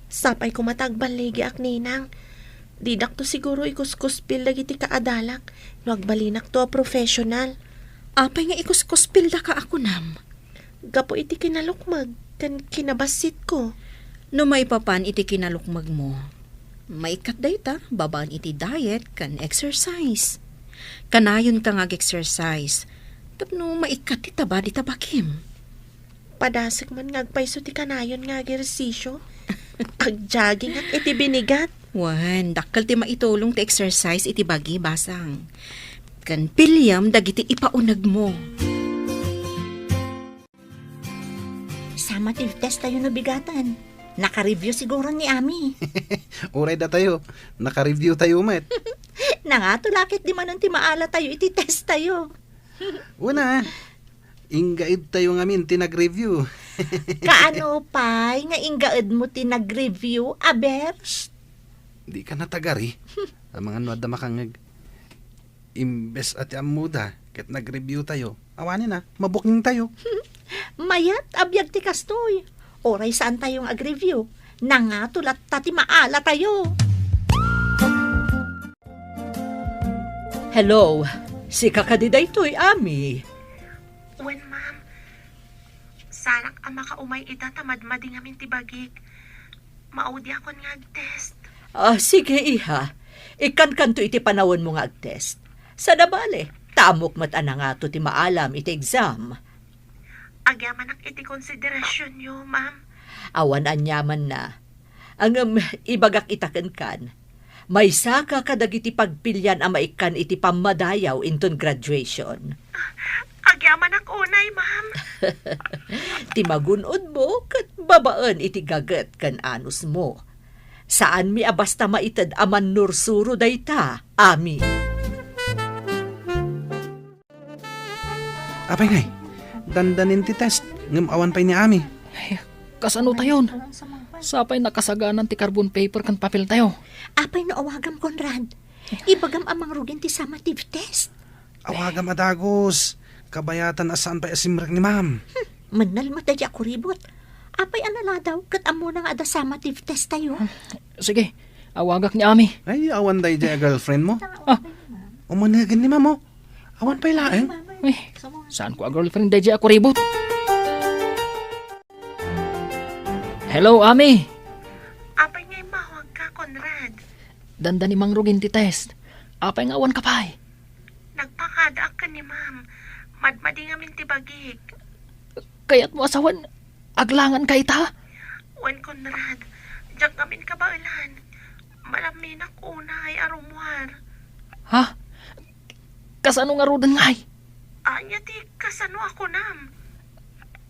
Sapay koma ta agballigiak, Ninang. Didakto siguro ikuskuspil dagiti kaadalak no agbalinakto a professional. Apay nga ikuskuspildaka a kunam? Gapu iti kinalukmeg ken kinabassitko. No maipapan iti kinalukmegmo, maikkat dayta babaen iti diet ken exercise. Kanayonka nga ag-exercise tapno maikkat ti taba dita bagim. Padasek man nga agpayso ti kanayon nga agersisyo. Agjagingak iti binigat. Wen, dakkel ti maitulong ti exercise iti bagi, basang. Ken piliem dagiti ipaunegmo. Summative test tayo no bigaten. Naka-review siguro ni Ami. Uray datayo, naka-review tayo met. Nangato lakit di manen ti maalatayo iti test tayo. Una, inggaedtayo ngamin ti nag-review. Kaano pay nga inggaedmo ti nag-review, aber? Shh! Di ka natagari. Amangan no adda makangeg. Imbes a ti ammoda ket nag-review tayo, awanen a, mabuking tayo. Mayat a biag ti kastoy. Uray saan tayo nga ag-review, nangato latta ti maala tayo. Hello, sika kadi daytoy, Ami? Wen, ma'am. Sarak a makaumay ita ta madmadi ngamin ti bagik. Maudiakon nga agtest. Ah, sige, iha. Ikkankanto iti panawenmo nga agtest. Sada bale, ta ammok met a nangato ti maalam iti exam. Agyamanak iti konsiderasyonyo, ma'am. Awan aniamanna. Ngem ibagak ita kenkan, maysaka kadagiti pagpilian a maikkan iti pammadayaw inton graduation. Agyamanak unay, ma'am. Ti magun-odmo ket babaen iti gaget ken anusmo. Saanmi a basta maited a mannursuro dayta, Ami. Apay ngay, dandanin ti test, ngem awan pay ni Ami. Ay, kasano tayon? Sapay nakasaganan ti carbon paper ken papel tayo. Apay no awagam, Conrad? Ibagam a mangrugin ti summative test. Awagam a dagus. Kabayatan a saan pay a simrek ni ma'am. Hmm, mannalmet daydi a kuribot. Apay a naladaw ket ammona nga adda summative test tayo? Sige, awagak ni Ami. Ay, awan daydi a girlfriend mo? Ah. Umanegen ni ma'am, oh. Awan pay laeng. Uy, saanko a girlfriend daydi a kuribot? Hello, Ami. Apay nga immawagka, Conrad? Dandani mangrugin ti test. Apay nga awanka pay? Nagpakadaak ken ni ma'am. Madmadi ngamin ti bagik. Kayatmo a sawen, aglanganka ita? Wen, Conrad, diak ngamin kabaelan. Malamminak unay a rummuar. Ha? Kasano ngaruden ngay? Ania ti kasano a kunam?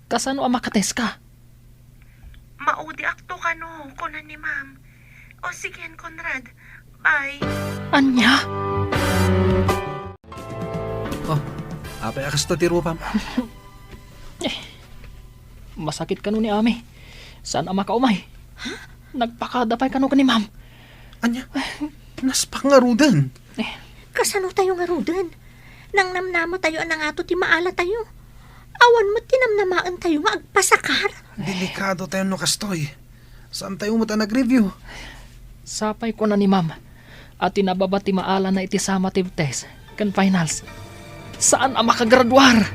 Kasano a makateska? Maudiakto kano, kuna ni ma'am. O sigen, Conrad. Bye. Ania? Oh, apay a kasta ti rupam? Eh, masakit kano ni Ami. Saan a makaumay? Ha? Nagpakada pay kano ken ni ma'am. Ania? Naspak ngaruden. Eh. Kasano tayo ngaruden? Nangnamnama tayo a nangato ti maala tayo. Awan met ti namnamaen tayo nga agpasakar. Delikado tayo no kastoy. Saan tayo met a nag-review? Sapay kuna ni ma'am a ti nababa ti maalana iti summative test ken finals, saan a makagraduar.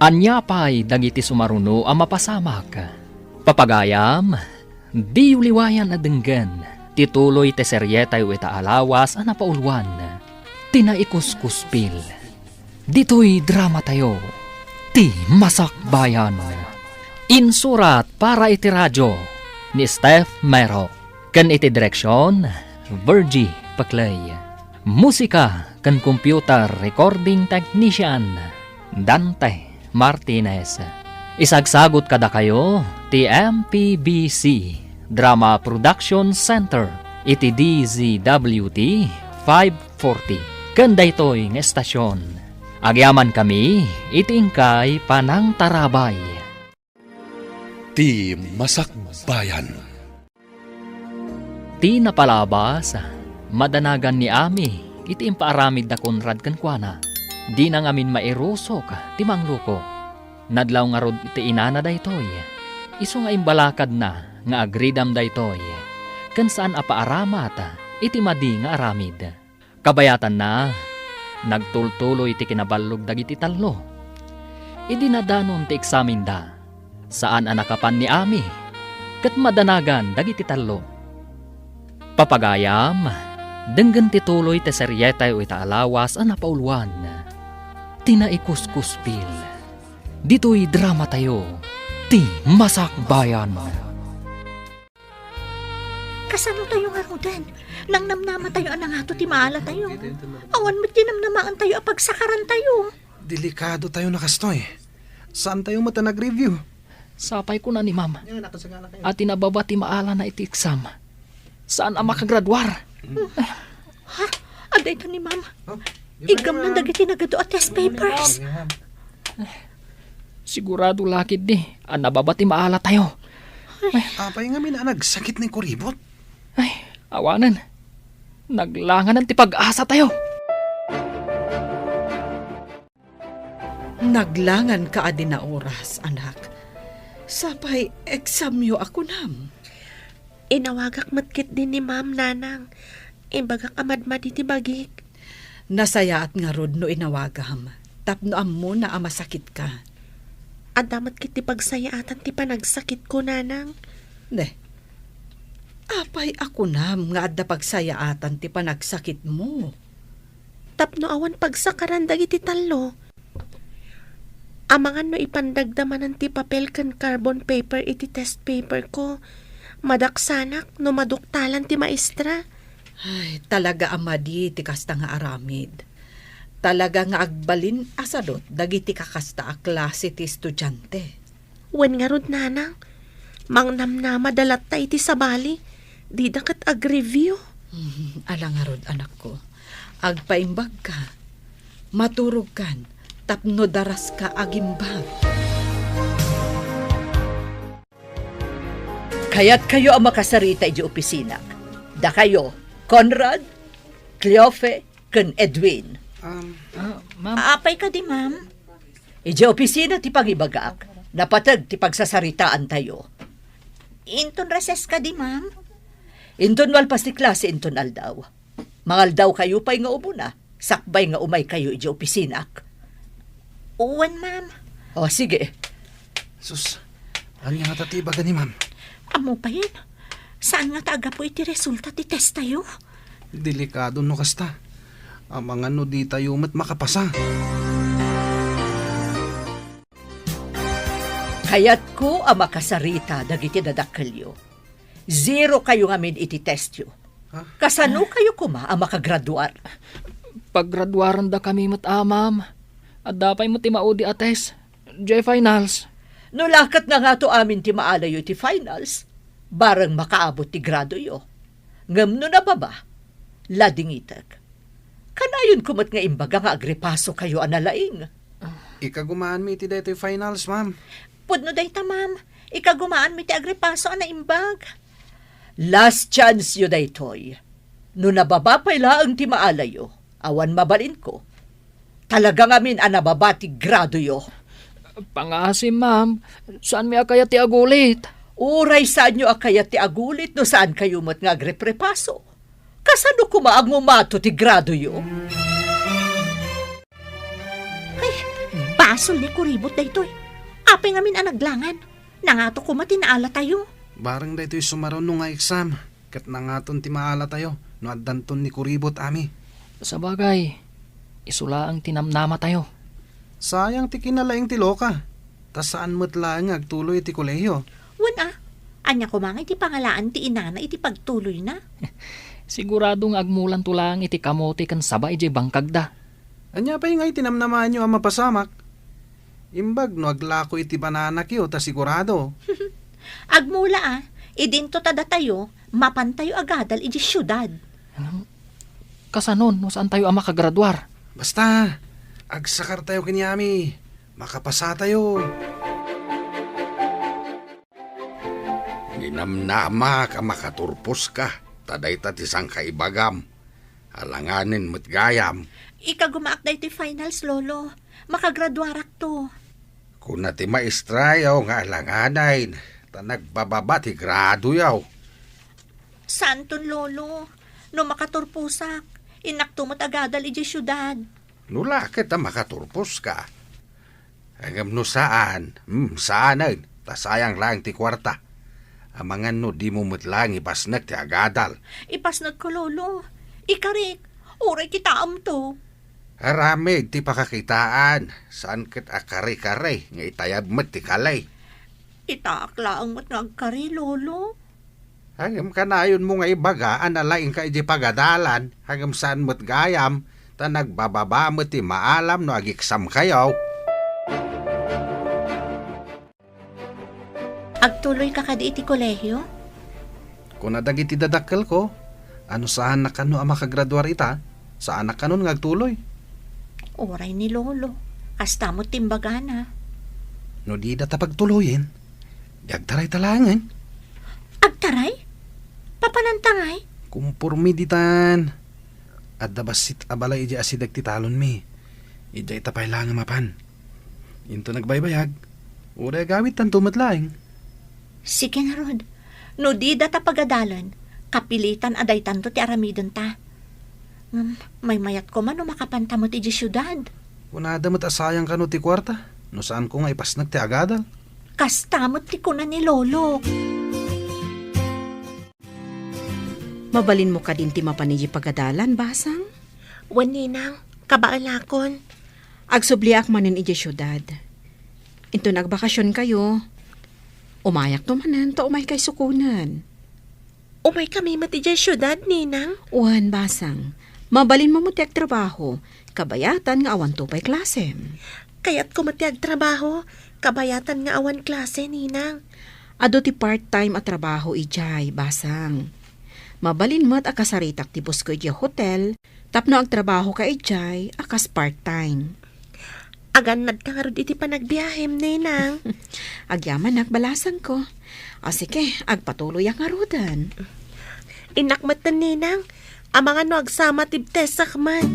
Ania pay dagiti sumaruno a mapasamak? Papagayam, diyo liwayan a denggen ti tuloy ti serietayo ita a lawas a napauluan, ti Naikuskuspil. Ditoy dramatayo, Ti Masakbayan. Insurat para iti radyo ni Steph Mero. Ken iti direksion, Virgie Paclay. Musika ken computer recording technician, Dante Martinez. Isagsagut kadakayo ti M P B C Drama Production Center iti D Z W T five forty. Ken daytoy nga estasion, agyamankami iti inkay panangtarabay. Ti Masakbayan. Ti napalabas, madanagan ni Ami iti impaaramid da Conrad kenkuana. Dina ngamin mairusok ti mangluko. Nadlaw ngarud ti inana daytoy. Isu nga imbalakadna nga agridam daytoy, ken saan a paaramat iti madi nga aramid. Kabayatanna, nagtultuloy ti kinaballog dagiti tallo. Idi nadanon ti eksamenda, saan a nakapan ni Ami, ket madanagan dagiti tallo. Papagayam, denggen ti tuloy ti serietayo ita a lawas a napauluan, Ti Naikuskuspil. Ditoy dramatayo, Ti Masakbayan. Kasano tayo ngaruden? Nangnamnama tayo a nangato ti maala tayo. Awan met ti namnamaen tayo a pagsakaran tayo. Delikado tayo na kastoy. Saan tayo met a nag-review? Sapay kuna ni Ma'am a ti nababa ti maalana iti exam, saan a makagraduar. Ha? Adda ito ni Ma'am. Oh, di ba Iggamnan naman? Dagiti nagadu a test papers. Sigurado la ketdi a nababa ti maala tayo. Apay ngamin a nagsakit ni Kuribot? Ay, awanen. Naglanganan ti pag-asa tayo. Naglangan ka a di naoras, anak. Sapay examyo a kunam. Inawagak met ketdi ni Ma'am, Nanang. Imbagak a madmadi ti bagik. Nasayaat ngarud no inawagam, tapno ammona a masakit ka. Adda met ketdi pagsayaatan ti panagsakitko, Nanang. Ne, apay a kunam nga adda pagsayaatan ti panagsakitmo? Tapno awan pagsakaran dagiti tallo. Amangan no ipandagda manen ti papel ken carbon paper iti test paper ko. Madaksanak no maduktalan ti maestra. Ay, talaga a madi ti kasta nga aramid. Talaga nga agbalin a sadut dagiti kakasta a klase ti estudiante. Wen ngarud, Nanang, mangnamnama da latta iti sabali, dida ket agreview. Hmm, ala ngarud, anakko. Agpaimbagka, maturogkan, tapno daraska agimbag. Kayatkayo a makasarita idiay opisina. Dakayo, Conrad, Cleofe, ken Edwin. Um, Ah, ma'am. Apay kadi, ma'am? Idiay opisina ti pangibagak, napateg ti pagsasaritaantayo. Inton recess kadi, ma'am? Inton malpas ti klase inton aldaw. Mangaldawkayo pay nga umuna, sakbay nga umaykayo idiay opisinak. Wen, ma'am. O, sige. Sus, ania ngata ti ibaga ni ma'am? Ammo payen, saan ngata a gapu iti resulta ti testayo? Delikado no kasta. Amangan no ditayo met makapasa. Kayatko a makasarita dagiti dadakkelyo. Zero kayo ngamin iti testyo. Ha? Kasano kayo koma a makagraduar? Paggraduarandakami met, a, ma'am. Adda pay met ti maudi a test. Diay finals. No la ket nangato amin ti maalayo iti finals, bareng makaabot ti gradoyo. Ngem no nababa, ladingitek. Kanayonko met nga imbaga nga agripasokayo a nalaing. Ikagumaanmi iti daytoy finals, ma'am. Pudno dayta, ma'am. Ikagumaanmi ti agripaso a naimbag. Last chance yo daytoy. No nababa pay laeng ti maalayo, awan mabalinko. Talaga ngamin a nababa ti gradoyo. Pangaasim, ma'am. Saanmi a kayat ti agulit. Uray saanyo a kayat ti agulit no saan kayo met nga agreprepaso. Kasano koma a ngumato ti gradoyo? Ay, basol ni Kuribot daytoy. Apay ngamin a naglangan? Nangato koma ti naalatayo. Bareng daytoy sumaruno nga exam, ket nangaton ti maalatayo no addanton ni Kuribot, Ami. Sabagay, isu laeng ti namnamatayo. Sayang ti kinalaing ti loka, ta saan met laeng nga agtuloy iti kolehio. Wen a, ania koma nga iti pangalaan ti inana iti pagtuloyna? Sigurado nga agmulanto laeng iti kamote ken saba idiay bangkagda. Ania pay nga iti namnamaanyo a mapasamak? Imbag no aglako iti bananakyo ta sigurado. Agmula a, idinto ta datayo, mapantayo agadal idiay siudad. Kasanon no saantayo a makagraduar? Basta, agsakartayo ken Yami. Makapasatayo. Ninamnamak a makaturposka, ta dayta ti sangkaibagam. Alanganen met gayam. Ikagumaak daytoy finals, Lolo. Makagraduarakto. Kuna ti maestrayo nga alanganen, ta nagbababa ti gradoyo. Saanton, Lolo. No makaturposak, innakto met agadal idiay siudad. No la ket a makaturposka. Ngem no saan, hmm, saanen, ta sayang laeng ti kuarta. Amangan no dimo met laeng ipasnek ti agadal. Ipasnekko, Lolo. Ikarik, uray kitaemto. Aramid ti pakakitaan, saan ket a kare-kare nga itayab met ti kali. Itaak laeng met nga agkari, Lolo. Ngem kanayonmo nga ibaga a nalaingka idiay pagadalan, ngem saan met gayam, ta nagbababa met ti maalam no ageksamkayo. Agtuloyka kadi iti kolehio? Kuna dagiti dadakkelko, a no saanak kano a makagraduar ita, saanak kanon nga agtuloy. Uray ni Lolo, kasta met ti imbagana. No dida ta pagtuloyen, di agtarayta laengen. Agtaray? Papananta ngay? Kumpormi ditan. Adda bassit a balay idiay asideg ti talonmi. Idiay ta pay laeng a mapan. Inton agbaybayag, uray agawidtanto met laeng. Sige ngarud, no dida ta pagadalen, kapilitan a daytanto ti aramidenta. Ngem, maymayat koma no makapanta met idiay siudad. Kunada met a sayang kano ti kuarta, no saanko nga ipasnek ti agadal. Kasta met ti kuna ni Lolo. Mabalinmo kadin ti mapan idiay pagadalan, Basang? Wen, Ninang, kabaelakon. Agsubliak manen idiay siudad. Inton agbakasionkayo, umayakto manen ta umaykay sukonen. Umaykami met idiay siudad, Ninang? Wen, Basang. Mabalinmo met ti agtrabaho, kabayatan nga awanto pay klasem. Kayatko met ti agtrabaho, kabayatan nga awan klase, Ninang. Adu ti part-time a trabaho idiay, Basang. Mabalin met a kasaritak ti busko idiay hotel, tapno agtrabahoka idiay a kas part-time. Agannadka ngarud iti panagbiahem, Ninang. Agyamanak, balasangko. A, sige, agpatuloyak ngaruden. Innak metten, Ninang. Amangan no agsama ti testak met.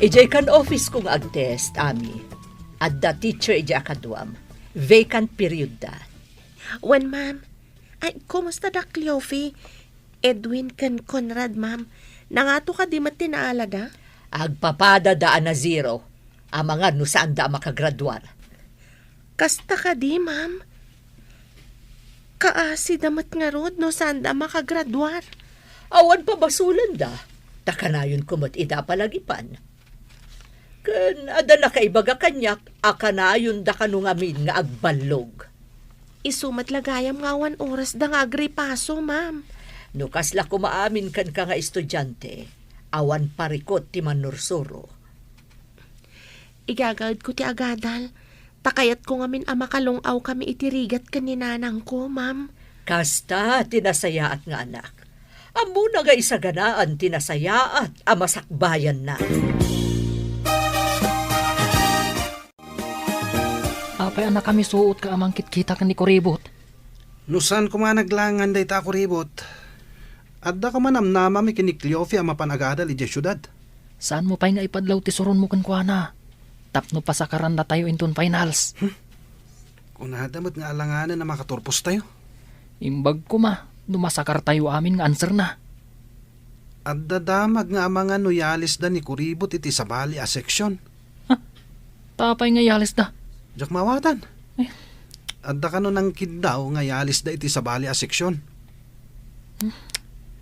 Idiay kan office ko nga agtest, Ami. Adda teacher idiay a kaduam. Vacant period da. Wen, ma'am. Ay, kumusta da Cleofe? Edwin ken Conrad, ma'am. Nangato kadi met ti naalada? Agpapada da a na zero. Amangan no saan da a makagraduar. Kasta kadi, ma'am? Kaasi da met ngarud no saan da makagraduar. Awan pabasolan da, ta kanayon ko met ida a palagipan. Ken adda nakaibaga kaniak a kanayon da kano ngamin nga agballog. Isu met la gayam nga awan oras da nga agripaso, ma'am. No kasla koma amin kenka nga estudiante, awan parikut ti mannursuro. Igagaedko ti agadal, ta kayatko ngamin a makalung-awkami iti rigat ken ni nanangko, ma'am. Kasta ti nasayaat nga anak. Ammona nga isaganaan ti nasayaat a masakbayanna. Apay a nakamisuotka a mangkitkita ken ni Kuribot? No saan koma naglangan dayta a Kuribot, adda koma namnamami ken ni Cleofe a mapan agadal idiay siudad. Saanmo pay nga ipadlaw ti suronmo kenkuana tapno pasakarannatayo inton finals? Hmm? Kunada met nga alanganen a makaturpostayo. Imbag koma no masakartayo amin nga answerna. Adda damag nga amangan no yalisda ni Kuribot iti sabali a seksyon. Ha? Apay nga yalisda? Diak maawatan. Eh. Adda kano nangkiddaw nga yalisda iti sabali a seksyon. Hmm.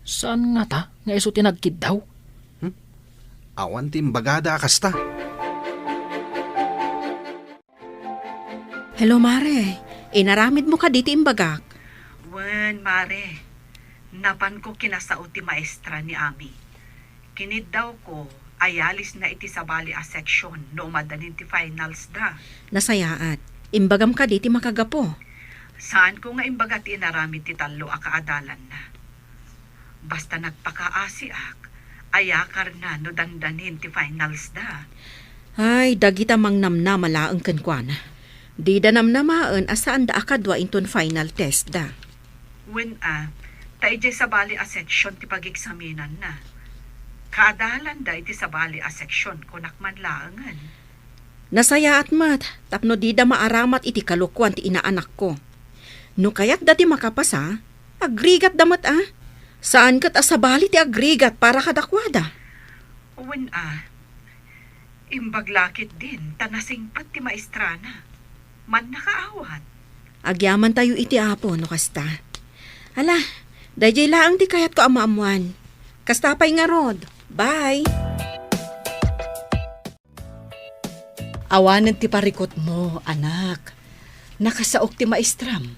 Saan ngata nga isu ti nagkiddaw? Hmm? Awan ti imbagada a kasta. Hello, Mare. Inaramidmo kadi ti imbagak? Wen, Mare. Napanko kinasao ti maestra ni Ami. Kiniddawko, ayalisna iti sabali a section no umadanin ti finals da. Nasayaat. Imbagam kadi ti makagapu? Saanko nga imbaga ti inaramid ti tallo a kaadalanna. Basta nagpakaasiak, ayakarna no dandanin ti finals da. Ay, dagita mangnamnama laeng kenkuana. Dida namnamaen a saanda a kadua inton final test da. Wen a, ta idiay sabali a section ti pageksaminanna. Kaadalanda iti sabali a section, kunak man laengen. Nasayaat met tapno dida maaramat iti kalokuan ti inaanakko. No kayatda ti makapasa, agrigatda met a. Saan ket a sabali ti agrigat para kadakuada. Wen a, imbag la ketdin ta nasingpet ti maestrana. Mannakaawat. Agyamantayo iti Apo no kasta. Ala, daydiay laeng ti kayatko a maammoan. Kasta pay ngarud. Bye! Awanen ti parikutmo, anak. Nakasaok ti maestram.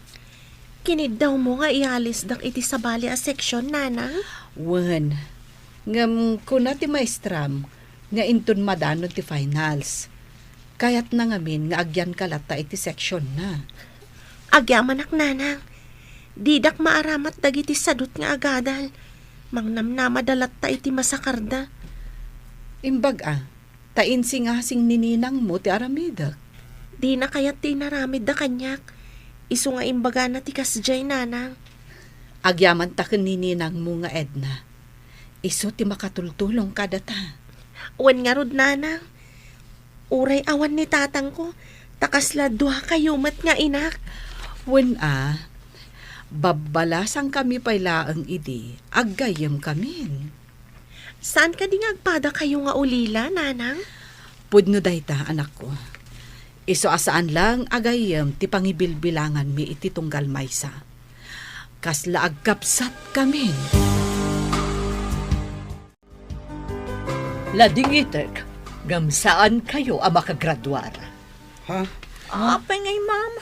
Kiniddawmo nga iyalisdak iti sabali a section, Nanang? Wen, ngem kuna ti maestram nga inton madanon ti finals, kayatna ngamin nga agyanka latta iti sectionna. Agyamanak, Nanang. Didak maaramat dagiti sadut nga agadal. Mangnamnamada latta iti masakarda. Imbag a, ta insingasing ni ninangmo ti aramidek. Dina kayat ti inaramidda kaniak. Isu nga imbagana ti kasdiay, Nanang. Agyamanta ken ni ninangmo nga Edna. Isu ti makatultulong kadata. Wen ngarud, Nanang. Uray awan ni tatangko, ta kasla duakayo met nga inak. Wen a, babbalasangkami pay laeng idi, aggayyemkamin. Saan kadi nga agpadakayo nga ulila, Nanang? Pudno dayta, anakko. Isu a saan lang a gayyem ti pangibilbilanganmi iti tunggal maysa. Kasla agkabsatkamin. Ladingitek, ngem saankayo a makagraduar. Ha? Apay ngay, ma'am,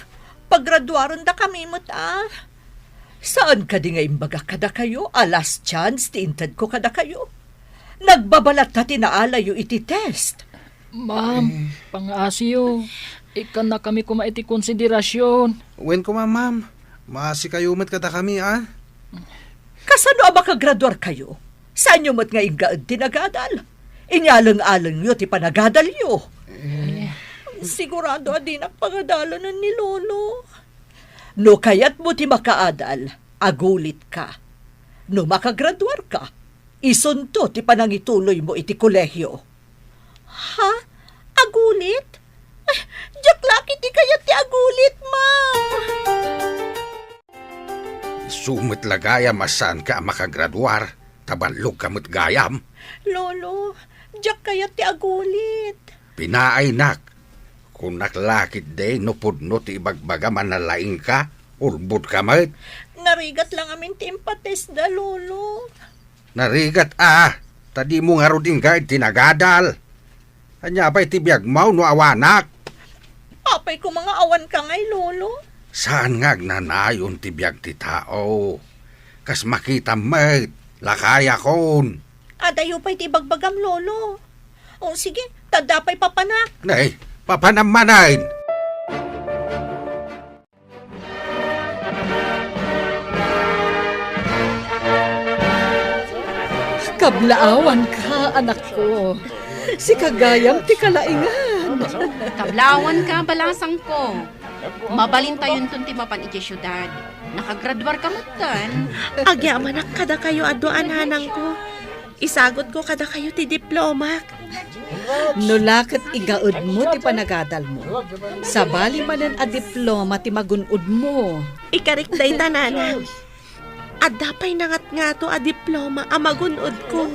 pagraduarendakami met a. Saan kadi nga imbagak kadakayo a last chance ti intedko kadakayo? Nagbabalatta ti naalayo iti test. Ma'am, eh, pangaasiyo. Ikkannakami koma iti konsiderasyon. Wen koma, ma'am. Maasikayo met kadakami, a? Kasano a makagraduarkayo? Saanyo met nga inggaed ti nagadal? Inyaleng-alengyo ti panagadalyo. Eh. Sigurado a dinak pangadalanen ni Lolo. No kayatmo ti makaadal, agulitka. No makagraduarka, isunto ti panangituloymo iti kolehio. Ha? Agulit? Ay, diak la ketdi kayat ti agulit, ma'am. Isu met la gayam a saanka a makagraduar, ta ballogka met gayam. Lolo, diak kayat ti agulit. Pinaaynak, kunak la ketdi no pudno ti ibagbagam a nalaingka, ulbodka met. Narigat la ngamin ti impatestda, Lolo. Narigat a, ta dimo ngarud inggaed ti nagadal. Ania pay ti biagmo no awanak? Apay koma nga awanka ngay, Lolo? Saan nga agnanayon ti biag ti tao. Kas makitam met, lakayakon. Adayo pay ti ibagbagam, Lolo. O sige, ta adda pay papanak. Nay, papanam manen. Kablaawanka, anakko. Sika gayam ti kalaingan. Kablaawanka, balasangko. Mabalintayonton ti mapan idiay siudad. Nakagraduarka metten. Agyamanak kadakayo a dua a nanangko. Isagutko kadakayo ti diplomak. No la ket igaedmo ti panagadalmo, sabali manen a diploma ti magun-odmo. Ikarik dayta, nanang. Adda pay nangatngato a diploma a magun-odko.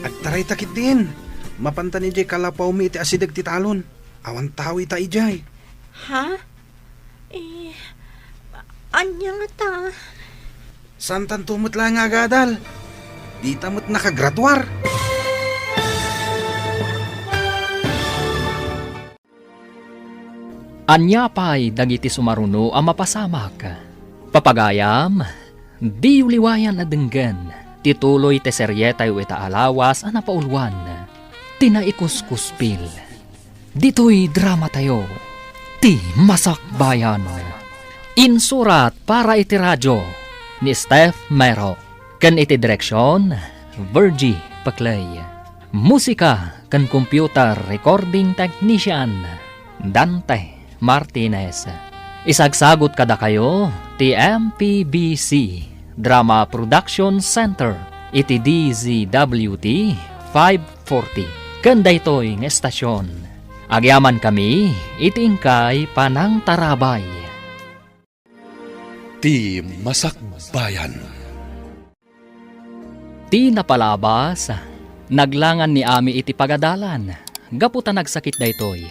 Agtarayta ketdin. Mapantan idiay kalapawmi iti asideg ti talon. Awan tao ita idiay. Ha? Eh, ania ngata? Saantanto met laeng nga agadal. Dita met nakagraduar. Ania pay dagiti sumaruno a mapasamak? Papagayam, diyo liwayan a denggen ti tuloy ti serietayo ita a lawas a napauluan, ti Naikuskuspil. Ditoy dramatayo, ti Masakbayan. Insurat para iti radio ni Steph Mero, ken iti direksion, Virgie Paclay. Musika ken computer recording technician, Dante Martinez. Isagsagut kadakayo ti M P B C Drama Production Center iti D Z W T five forty. Ken daytoy nga estasion, agyamankami iti inkay panangtarabay. Ti Masakbayan. Ti napalabas, naglangan ni Ami iti pagadalan gapu ta nagsakit daytoy.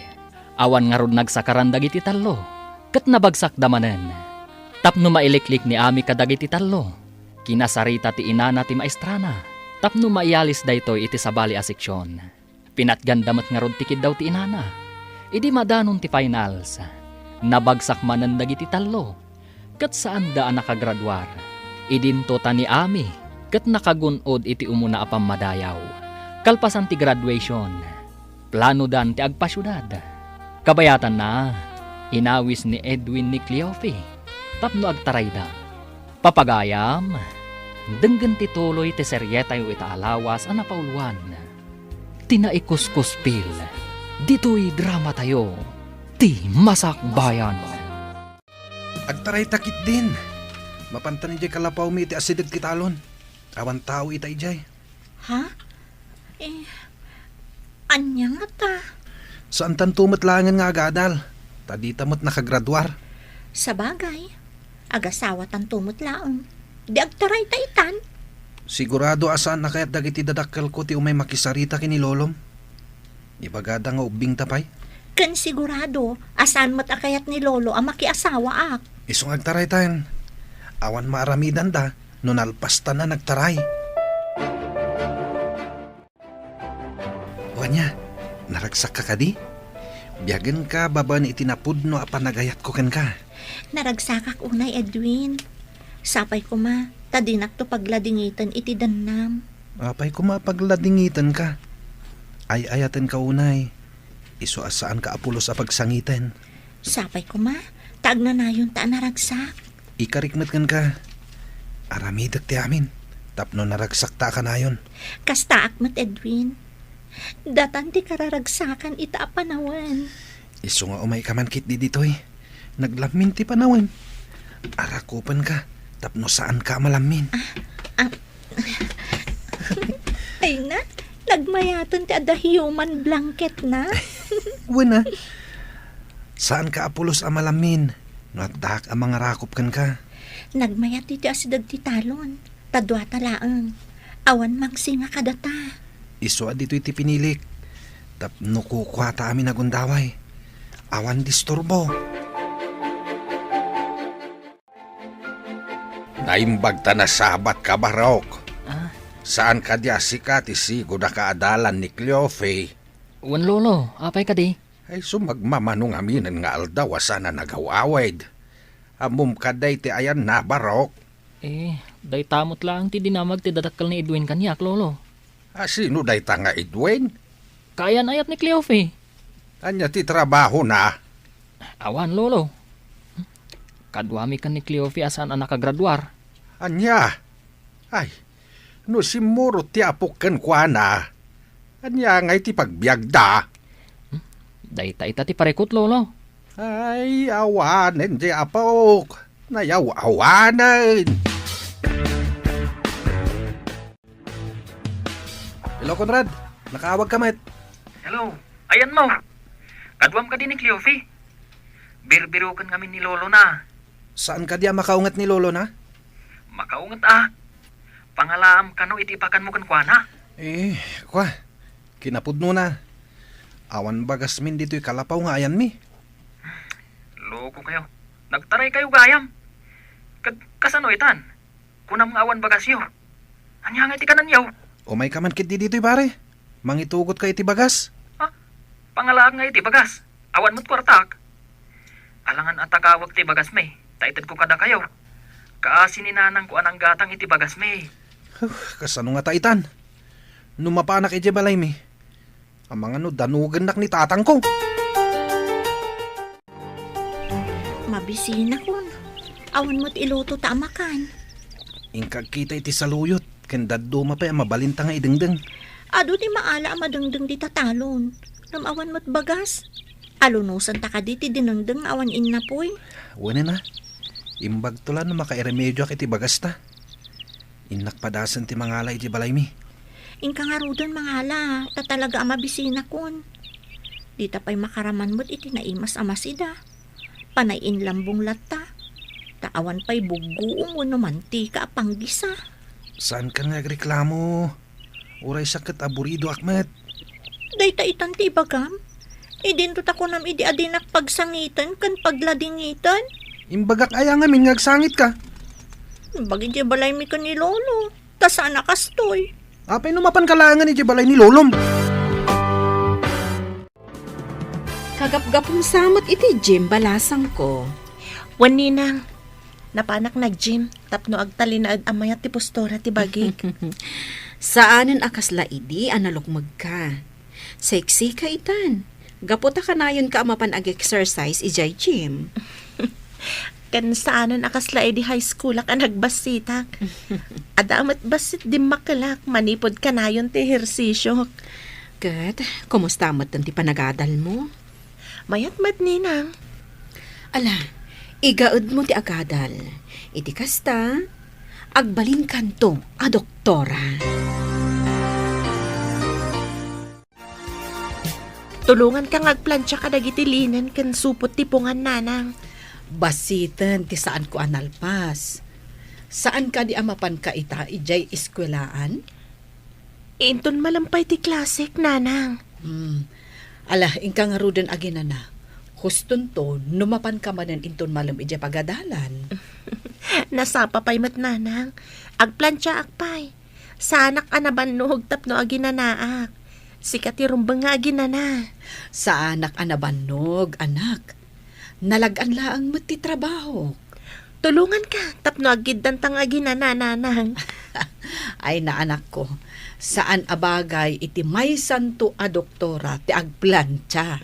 Awan ngarud nagsakaran dagiti tallo, ket nabagsakda manen. Tapno mailiklik ni Ami kadagiti tallo, kinasarita ti inana ti maestrana tapno maialis daytoy iti sabali a seksion. Pinatganda met ngarud ti kiddaw ti inana. Idi madanon ti finals, nabagsak manen dagiti tallo, ket saanda a nakagraduar. Idinto ta ni Ami ket nakagun-od iti umuna a pammadayaw. Kalpasan ti graduation, planodan ti agpasiudad. Kabayatanna, inawis ni Edwin ni Cleofe tapno agtarayda. Papagayam, denggen ti tuloy ti serietayo ita a lawas a napauluan, ti Naikuskuspil, ditoy dramatayo, ti Masakbayan. Agtarayta ketdin. Mapantan idiay kalapawmi iti asideg ti talon. Awan tao ita idiay. Ha? Eh, ania ngata? Saantanto met laengen nga agadal, ta dita met nakagraduar. Sabagay, agasawatanto met laeng. Di agtarayta itan? Sigurado a saan a kayat dagiti dadakkelko ti umay makisarita ken ni lolom. Ibagada nga ubbingta pay. Ken sigurado a saan met a kayat ni lolo a makiasawaak. Isu nga agtaraytaen. Awan maaramidanda no nalpastan a nagtaray. O ania, naragsakka kadi? Biagenka babaen iti napudno a panagayatko kenka. Naragsakak unay, Edwin. Sapay koma ta dinakto pagladingiten iti dennam. Apay koma a pagladingitenka? Ay-ayatenka unay. Isu a saanka a pulos a pagsangiten. Sapay koma ta agnanayonta a naragsak. Ikarik met kenka. Aramidek ti amin tapno naragsakta a kanayon. Kastaak met, Edwin. Datan ti kararagsakan ita a panawen. Isu nga umayka man ketdi ditoy. Naglammin ti panawen. Arakupenka tapno saanka a malammin. Ah, ah. Ay na, nagmayaten ti adda human blanket na. Wen a. Saanka a pulos a malammin no addaak a mangarakop kenka. Nagmayat iti asideg ti talon, ta duata laeng. Awan mangsinga kadata. Isu a ditoy ti pinilik, tapno kukuata amin a gundaway. Awan disturbo. Naimbag ta nasabatka, Barok. Ah? Saan kadi a sika ti sigud a kaadalan ni Cleofe? Wen, Lolo, apay kadi? Ay, sumagmamano ngaminen nga aldaw a saan a nagaw-awid. Ammom kadi ti ayanna, Barok? Eh, dayta met laeng ti dinamag ti dadakkel ni Edwin kaniak, Lolo. A, sino dayta nga Edwin? Kaayan-ayat ni Cleofe. Ania ti trabahona? Awan, Lolo. Kaduami ken ni Cleofe a saan a nakagraduar. Ania? Ay, no simmurot ti apok kenkuana, ania ngay ti pagbiagda? Hmm? Dayta ita ti parikut, Lolo. Ay, awanen ti apok. Nayaw-awanen. Hello, Conrad. Nakaawag ka met. Hello. Ayanmo. Kaduam kadi ni Cleofe? Birbiroken ngamin ni lolo na. Saan kadi a makaunget ni lolo na? Makaunget a. Pangalaam kano iti ipakanmo kenkuana. Eh, kua. Kinapudno na. Awan bagasmin ditoy kalapaw nga ayanmi. Loko kayo. Nagtaray kayo gayam. Ket kasano itan? Kunam nga awan bagasyo. Ania nga iti kananyo? Umayka man ketdi ditoy, pare. Mangitugotka iti bagas. Ha? Pangalaak nga iti bagas. Awan met kuartak. Alangan a takawek ti bagasmi, ta itedko kadakayo. Kaasi ni nanangko a nanggatang iti bagasmi. Huh, kasano ngata itan? No mapanak idiay balaymi, amangan no danugennak ni tatangko. Mabisinakon. Awan met ilutota a makan. Inka agkita iti saluyot, ken dadduma pay a mabalinta nga idengdeng. Adu ti maala a madengdeng dita talon. Ngem awan met bagas. Alunusanta kadi ti dinengdeng nga awan innapuy? Wen a. Imbagto la no makairemedioak iti bagasta. Innak padasen ti mangala iti balaymi. Inka ngaruden mangala, ta talaga a mabisinakon. Dita pay makaraman met iti naimas a masida. Panay inlambong latta. Ta awan pay buggoom wenno mantika a panggisa. Saankan nga agreklamo. Uray sa ket aburidoak met. Dayta itan ti ibagam? Idinto ta kunam idi a dinak pagsangiten ken pagladingiten? Imbagak aya ngamin nga agsangitka? Imbag idiay balaymi ken ni Lolo. Ta saan a kastoy. Apay no mapanka laengen idiay balay ni Lolom? Kagapgapum sa met iti gym, balasangko. Wen, Ninang. Napanak nag-gym tapno agtalinaed a mayat ti postura ti bagik. Saanen a kasla idi a nalukmegka. Sexy ka itan. Gapu ta kanayonka a mapan ag-exercise idiay gym. Ken saanen a kasla idi high schoolak a nagbassitak. Adda met bassit dimmakelak manipud kanayon ti ehersisiok. Ket, kumusta met ti panagadalmo? Mayat met, Ninang. Ala, igaedmo ti agadal. Iti kasta, agbalinkanto a doktora. Tulonganka nga agplancha kadagiti linen ken supot ti pungan, Nanang. Basiten ti saanko a nalpas. Saan kadi a mapanka ita idiay eskuelaan? Inton malem pay ti klasek, Nanang. Hmm. Ala, inka ngaruden aginana. Hustonto, no mapanka manen inton malem idiay pagadalan. Nasapa pay met, Nanang. Agplanchaak pay. Saanak a nabannog tapno aginanaak. Sika ti rumbeng nga aginana. Saanak a nabannog, anak. Nalag-an laeng met ti trabahok. Tulonganka tapno aggiddanta nga aginana, Nanang. Ay, naanakko, saan a bagay iti maysanto a doktora ti agplancha.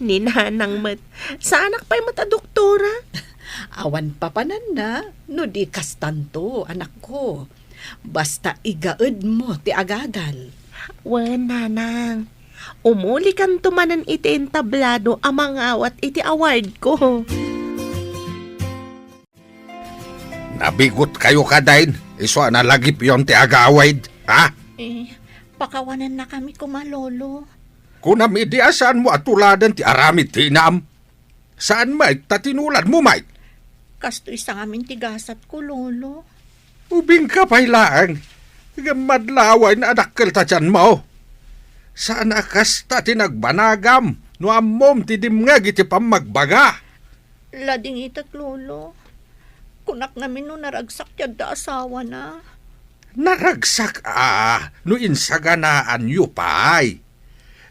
Ni Nanang met, saanak pay met a doktora. Awan papananna no di kastanto, anakko. Basta igaedmo ti agadal. Wen, Nanang. Umulikanto manen iti entablado a mangawat iti awardko. Nabigotkayo kadi, isu a nalagipyon ti agawid, ha? Eh, pakawanennakami koma, Lolo. Kunam idi a saanmo a tuladen ti aramid ti inam. Saan met ta tinuladmo met? Kastoy sa ngamin ti gasatko, Lolo. Ubingka pay laeng. Ngem madlawen a dakkel ta tianmo. Saan a kasta ti nagbanagam no ammom ti dimngeg iti pammagbaga. Ladingitek, Lolo. Kunak ngamin no naragsak ti adda asawana. Naragsak a no insaganaanyo pay.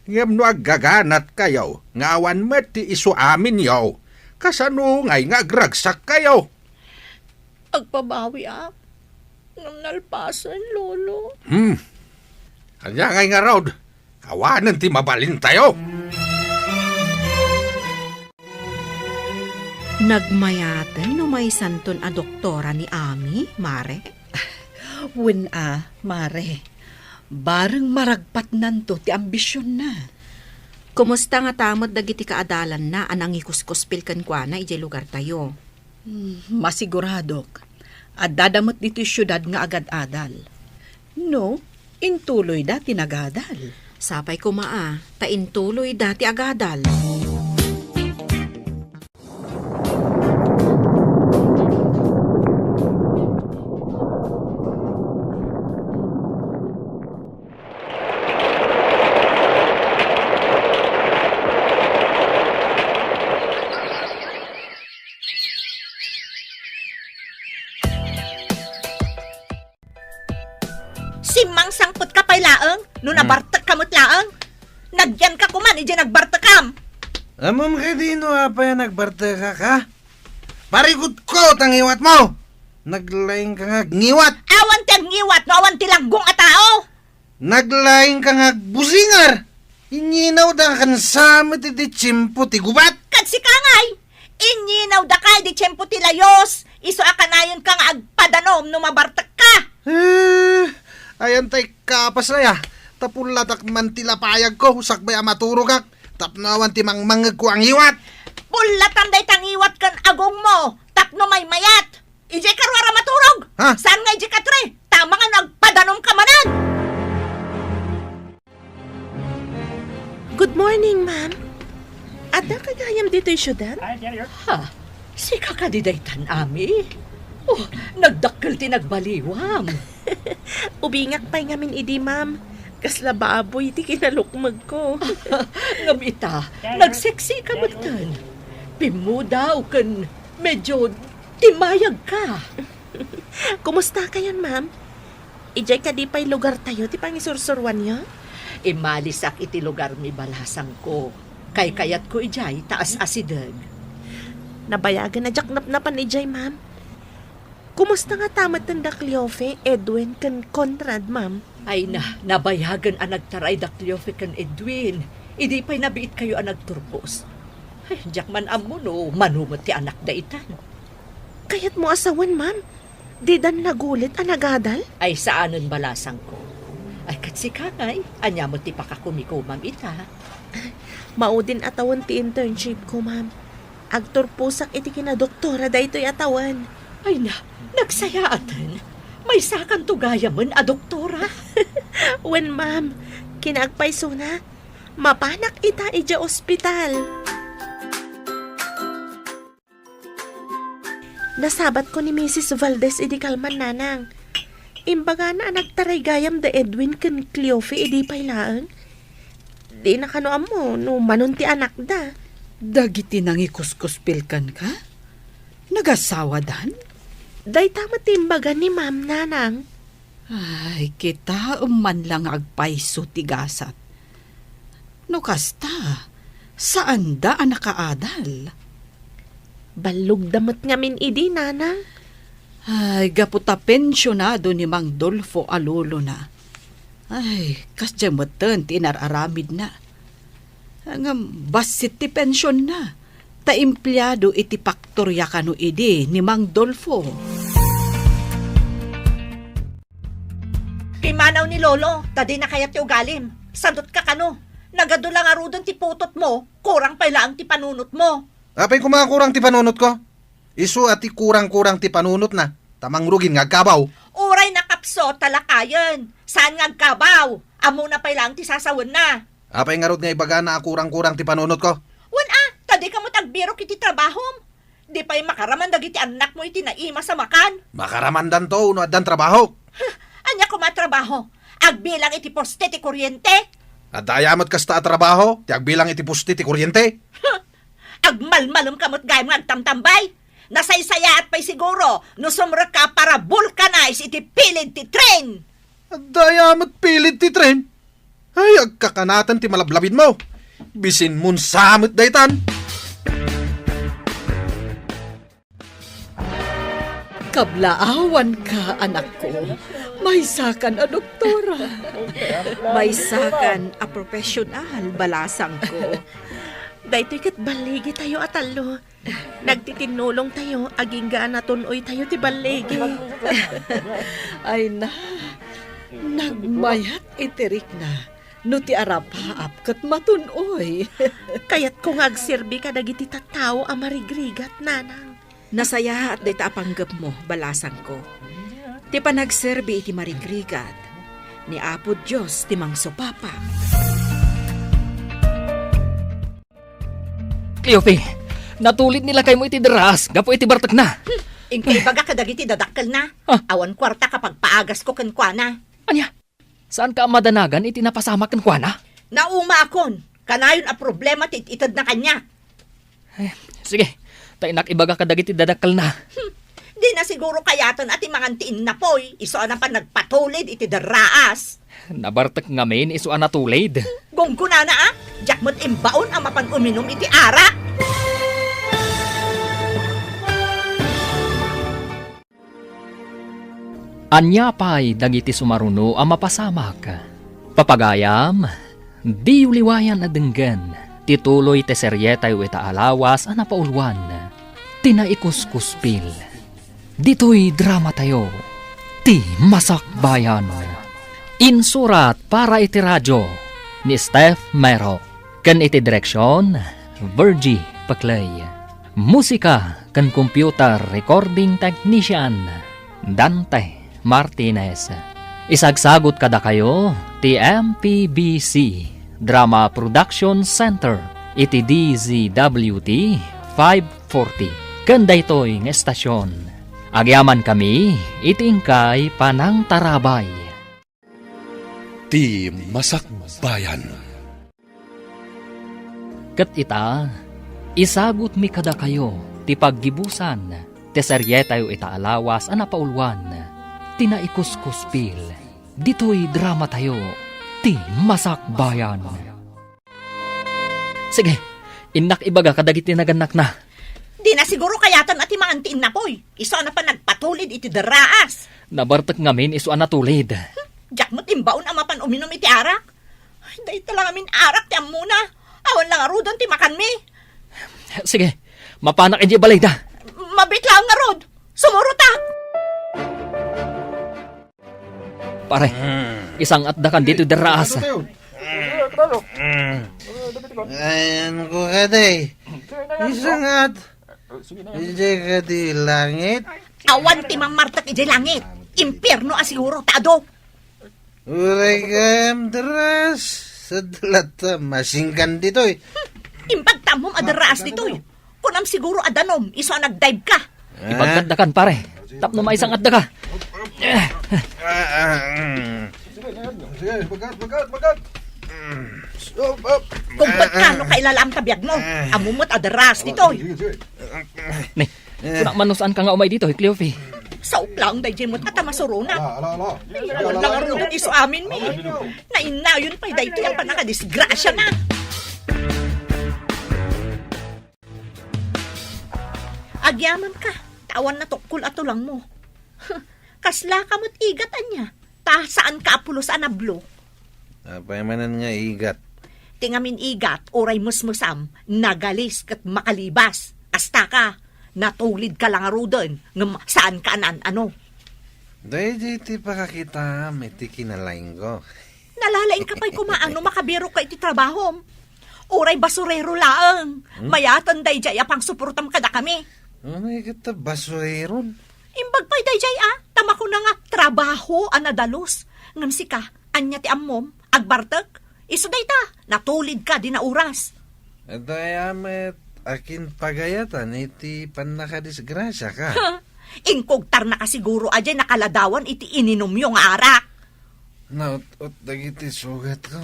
Ngem no aggaganatkayo nga awan met ti isuaminyo, kasano ngay nga agragsakkayo? Agbabawiak, ngem nalpasen, Lolo. Hmm. Ania ngay ngarud? Awanen ti mabalintayo. Nagmayaten no maysanton a doktora ni Ami, Mare? Wen a, Mare. Bareng maragpatnanto ti ambisionna. Kumusta ngata met dagiti kaadalanna a nangikuskuspil kenkuana idiay lugartayo? Hmm, masiguradok. Addada met ditoy siudad nga agad-adal. No, intuloyda ti nagadal. Sapay koma a, ta intuloyda ti agadal. Ammom kadi no apay a nagbartekak, a? Parikutko ta ngiwatmo! Naglaingka nga agngiwat! Awan ti agngiwat no awan ti langgong a tao! Naglaingka nga agbusingar! Inyinawda ken sa met iti tiempo ti gubat! Ket sika ngay, inyinawdaka iti tiempo ti layus, isu a kanayonka nga agpadanom no mabartekka! Eh, ayan tay kapas aya, ta pullatak man ti lapayagko, sakbay a maturogak, tapno awan ti mangmangngegko a ngiwat! Pullatan dayta ngiwat ken agongmo, tapno maymayat! Idiay ka ruar a maturog! Ha? Saan nga idiay ka tre? Tama nga no agpadanom ka manen! Good morning, ma'am. Adda ka gayam ditoy siudad? Ha? Sika kadi daytan, Ami? Oh, nagdakkel ti nagbaliwam. Ubingak pay ngamin idi, ma'am. Kasla baboy ti kinalukmegko. Ngem ita, nagseksi ka metten. Pimmudaw ken medyo timayag ka. Kumusta kayon, ma'am? Idiay kadi pay lugartayo ti pangisursuruanyo? Imalisak iti lugarmi, balasangko. Kaykayatko idiay ta as-asideg. Nabayagen a diak napnapan idiay, ma'am. Kumusta ngata metten da Cleofe, Edwin, ken Conrad, ma'am? Ay na, nabayagen a nagtaray da Cleofe ken Edwin. Idi pay nabiitkayo a nagturpos. Ay, diak man ammo no mano met ti anakda itan. Kayatmo a sawen, ma'am? Didan nagulit a nagadal? Ay, saanen, balasangko. Ay, ket sika ngay, ania met ti pakakumikomam ita? Maudin a tawen ti internship ko, ma'am. Agturposak iti kinadoktora daytoy a tawen. Ay na, nagsayaaten. Maysakanto gayamen a doktora. Wen, ma'am. Kinaagpaysona, mapanak ita idiay ospital. Nasabatko ni Misis Valdez idi kalman, nanang. Imbagana a nagtaray gayam da Edwin ken Cleofe idi pay laeng. Dina kano ammo no manon ti anakda. Dagiti nangikuskuspil kenka? Nagasawadan? Dayta met ti imbaga ni Ma'am, nanang. Ay, kitaem man la nga agpayso ti gasat. No kasta, saanda a nakaadal. Ballogda met ngamin idi, nanang. Ay, gapu ta pensionado ni Mang Dolfo a lolona. Ay, kasdiay metten ti inar-aramidna. Ngem bassit ti pensionna, ta empleado iti paktoria kano idi ni Mang Dolfo. Pimmanaw ni Lolo, ta dina kayat ti ugalim. Sadutka kano. Nagadu la ngaruden ti putotmo, kurang pay laeng ti panunotmo. Apay koma a kurang ti panunotko? Isu a ti kurang-kurang ti panunotna, ta mangrugin nga agkabaw. Uray nakapsut ta lakayen, saan nga agkabaw? Ammona pay laeng ti sasawenna. Apay ngarud nga ibagana a kurang-kurang ti panunotko? Wen a, ta dika met agbirok iti trabahom. Di pay makaraman dagiti annakmo iti naimas a makan. Makaramandanto no addan trabaho. Huh, ania koma a trabaho? Agbilang iti poste ti kuryente? Adda aya met kasta a trabaho ti agbilang iti poste ti kuryente? Huh, agmalmalem ka met gayam nga agtamtambay. Nasaysayaat pay siguro no sumrekka a para vulcanize iti pilid ti tren. Adda aya met pilid ti tren? Ay, agkakanaten ti malablabidmo. Bisinmon sa met daytan. Kablaawanka, anakko. Maysakan a doktora. Maysakan a profesional, balasangko. Daytoy ket balligitayo a tallo. Nagtitinnulongtayo, agingga a natun-oytayo ti balligi. Ay na, nagmayat iti rikna no ti arapaap ket matun-oy. Kayatko nga agserbi kadagiti tattao a marigrigat, nanang. Nasayaat dayta a panggepmo, balasangko. Ti panagserbi iti marigrigat, ni Apo Dios ti mangsupapa. Cleofe, natulid ni lakaymo iti derraas gapu iti bartekna. Hmm, inka ibaga kadagiti dadakkelna. Ah. Awan kuarta ka pagpaagasko kenkuana. Ania? Saanka a madanagan iti napasamak kenkuana? Naumaakon. Kanayon a problema ti it-itedna kaniak. Eh, sige, ta innak ibaga kadagiti dadakkelna. Hmm, dina siguro kayaten a ti mangan ti innapoy, isu a napan nagpatulid iti derraas. Nabartek ngamin isu a natulid. Gunggonana, a? Diak met imbaon a mapan uminum iti arak. Ania pay dagiti sumaruno a mapasamak? Papagayam, diyo liwayan a denggen ti tuloy ti serietayo ita a lawas a napauluan, ti Naikuskuspil. Ditoy dramatayo, ti Masakbayan. Insurat para iti radio ni Steph Mero, ken iti direksyon, Virgie Peclay. Musika ken computer recording technician, Dante Martinez. Isagsagut kadakayo ti M P B C Drama Production Center iti D Z W T five forty ken daytoy nga estasion. Agyamankami iti inkay panangtarabay. Ti Masakbayan. Ket ita, isagutmi kadakayo ti paggibusan ti serietayo ita a lawas a napauluan, ti Naikuskuspil, ditoy dramatayo, ti Masakbayan. Sige, innak ibaga kadagiti nagannakna. Dina siguro kayatan a timaan ti innapoy. Isu a napan nagpatulid iti derraas. Nabartek ngamin isu a natulid. Diak met imbaon a mapan uminum iti arak. Ay, dayta lang amin arak ti ammona. Awan la ngaruden ti makanmi. Sige, mapanak idiay balayda. Mabiit laeng ngarud. Sumurotak. Pare, isangatdakan ditoy derraas. Ayanko kadi. Isangat. Idiay kadi langit. Awan ti mammartek idiay langit. Impierno a siguro ta adu. Uray gayam derraas. Sadlat ta masingkan ditoy. Imbag ta ammom a derraas ditoy. Kunam siguro a danom, isu a nag-dive ka. Ipagkatdakan, pare. Tapno maisangatdaka. Ah, ah, mm. Sige, sige, bagat, bagat, bagat. Mm. Stop, up. Kumpet ka no kailalam ta biag mo. Ammom met a derraas ditoy. Sige, sige. Ni, kunak man no saan ka nga umay ditoy, Cleofe. Saok laeng daydiay met a ta masuronak. Ala, ala, ala. Ay, awan la ngaruden isu amin mi. Ala, ala. Nainnayon pay daytoy a pannakadisgrasya na. Agyamanka, ta awan natukkol a tulangmo. Kasla ka met igat ania, ta saan ka a pulos a nablo. Apay manen nga igat? Ti ngamin igat, uray mesmesam, nagalis ket makalibas. Asta ka, natulid ka la ngaruden, ngem saan ka a naan-ano. Daydiay ti pakakitaam iti kinalaingko. Nalalaing ka pay koma no makabirok ka iti trabahom. Uray basurero laeng. Hmm? Mayaten daydiay a pangsuportam kadakami. Ano nga ket ta basurero? Imbag pay daydiay a, ta makuna nga trabaho a nadalus. Ngem sika, ania ti ammom? Agbartek? Isu dayta, natulid ka dina oras. Dayta met, akin pagayatan iti pannakadisgrasya ka. Ha? Inkugtarna ka siguro a diay nakaladawan iti ininumyo nga arak. Naut-ot dagiti sugatko.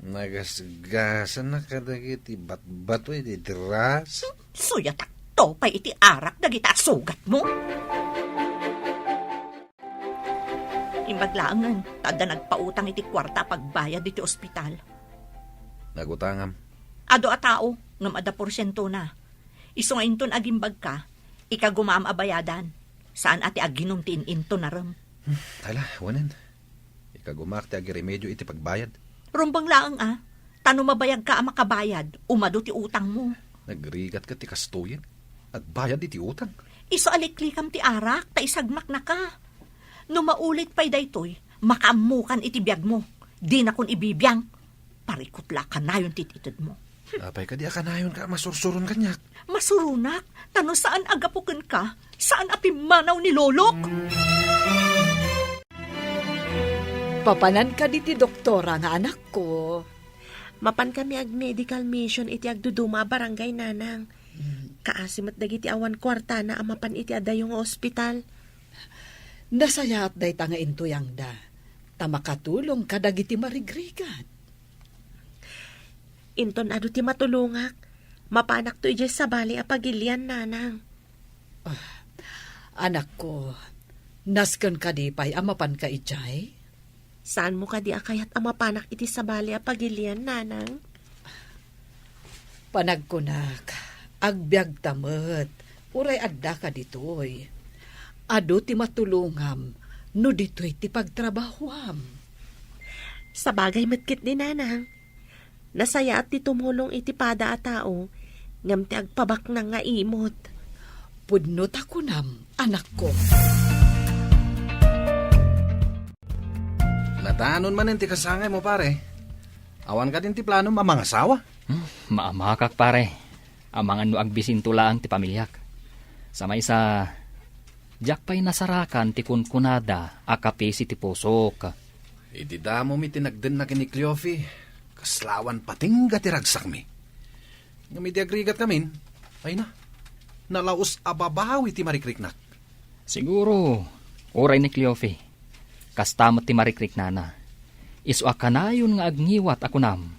Nagasgasanak kadagiti batbato iti deras. Suyatakto pay iti arak dagita a sugatmo. Imbag laengen, ta adda nagpautang iti kuarta a pagbayad iti ospital. Nagutangam. Adu a tao, ngem adda porsientona. Isu nga inton agimbagka, ikagumaam a bayadan. Saan a ti aginum ti in-intonarem. Hmm, ala, wanen. Ikagumaak ti agiremedio iti pagbayad. Rumbeng laeng a, ta no mabayagka a makabayad, umadu ti utangmo. Nagrigat ket ti kastoyen. Agbayad iti utang. Isu a liklikam ti arak, ta isagmaknaka. No maulit pay daytoy, makaammokan iti biagmo. Dinakon ibibiang. Parikut la a kanayon ti itedmo. Apay kadi a kanayonka a masursuron kaniak? Masuronak, ta no saan a gapu kenka, saan a pimmanaw ni lolok. Papanan kadi ti doktora nga anakko? Mapan kami ag-medical mission iti agduduma a barangay, Nanang. Hmm. Kaasi met dagiti awan kuartana a mapan iti adayo nga ospital. Nasayaat dayta nga intuyangda, ta makatulong kadagiti marigrigat. Inton adu ti matulongak, mapanakto idiay sabali a pagilian, Nanang. Ah, anakko, nasken kadi pay a mapanka idiay? Saanmo kadi a kayat a mapanak iti sabali a pagilian, Nanang? Panagkunak, agbiagta met, uray addaka ditoy. Adu ti matulongam no ditoy ti pagtrabahuam. Sabagay met ketdi, Nanang. Nasayaat ti tumulong iti pada a tao, ngem ti agpabaknang nga imot. Pudno ta kunam, anakko. Nadanon manen ti kasangaymo, pare. Awan kadin ti planom a mangasawa? Hmm, maamakak, pare. Amangan no agbisinto laeng ti pamiliak. Sa maysa, diak pay nasarakan ti kunkunada a kapisi ti pusok. Idi damo mi ti nagdennak ken ni Cleofe, kaslawan patingga ti ragsakmi. Ngem idi agrigat kamin, ay na, nalaus a babawi ti marikriknak. Siguro, uray ni Cleofe, kasta met ti marikriknana. Isu a kanayon nga agngiwat a kunam.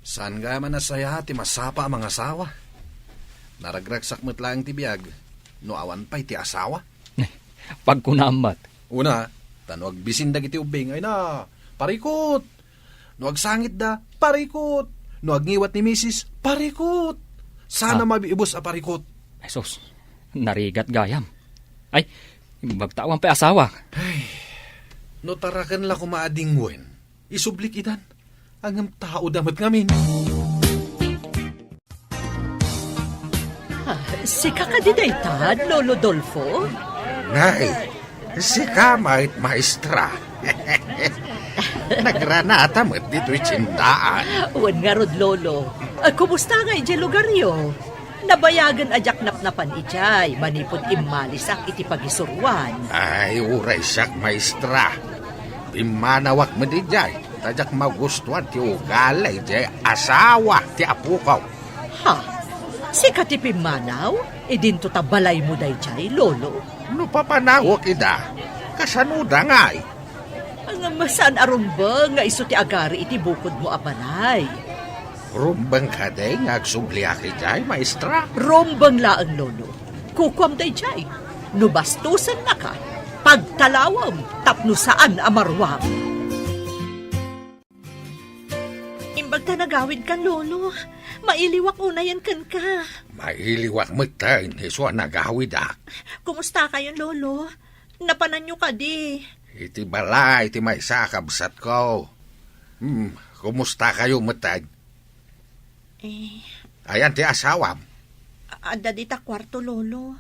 Saan gayam a nasayaat ti masapa a mangasawa? Naragragsak met laeng ti biag no awan pay ti asawa. Pagkunam met. Una, ta no agbisin dagiti ubbing, ay na, parikut! No agsangitda, parikut! No agngiwat ni misis, parikut! Sana Ah. mabiibus a parikut. Jesus, narigat gayam. Ay, imbag ta awan pay asawa. Ay, no taraken la koma a dingwen, isublik idan. Ngem tao da met ngamin. Ah, sika kadi dayta, Lolo Dolfo? Nay, sika met, maestra. Nagranata met ditoy tiendaan. Wen ngarud, Lolo. Ah, kumusta nga idiay lugaryo? Nabayagen a diak napnapan idiay manipud immalisak iti pagisuroan. Ay, uray siak, maestra. Pimmanawak met idiay, ta diak magustuan ti ugali idiay asawa ti apoko. Ha? Sika ti pimmanaw? Idinto ta balaymo daydiay, Lolo? No papanawek ida, kasanoda ngay? Ngem saan a rumbeng nga isu ti agari iti bukodmo a balay? Rumbeng kadi nga agsubliak idiay, maestra? Rumbeng laeng, Lolo. Kukuam daydiay. No bastosennaka, pagtalawem tapno saan a maruam. Imbag ta nagawidkan, Lolo. Mailiwak unayen kenka. Mailiwak metten isu a nagawidak. Kumusta kayon, Lolo? Napananyo kadi? Iti balay ti maysa a kabsatko. Hmm, kumusta kayo metten? Eh. Ayan ti asawam? A-, adda dita kuarto, Lolo.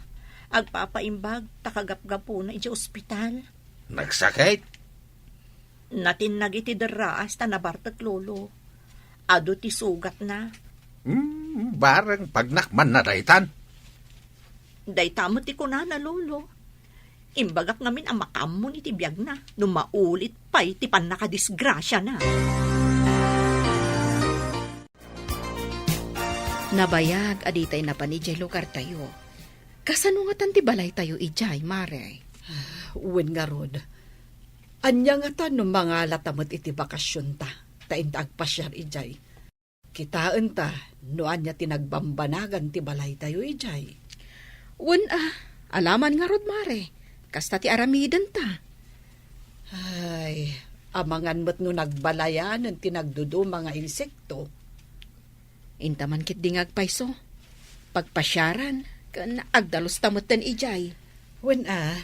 Agpapaimbag ta kagapgapuna idiay ospital. Nagsakit? Natinnag iti derraas ta nabartek, Lolo. Adu ti sugatna. Hmm, bareng pagnakmanna daytan. Dayta met ti kunana, Lolo. Imbagak ngamin a makaammo iti biagna no maulit pay ti pannakadisgrasiana. Nabayag a ditay napan idiay lugartayo. Kasano ngatan ti balaytayo idiay, Mare? Wen ngarud, ania ngatan no mangalata met iti bakasionta, ta inta agpasiar idiay? Kitaenta no ania ti nagbambanagan ti balaytayo idiay. Wen a, alaman ngarud, Mare. Kasta ti aramidenta. Ay, amangan met no nagbalayanen ti nagduduma nga insekto. Inta man ketdi nga agpayso. Pagpasiaran, ken agdalusta metten idiay. Wen a,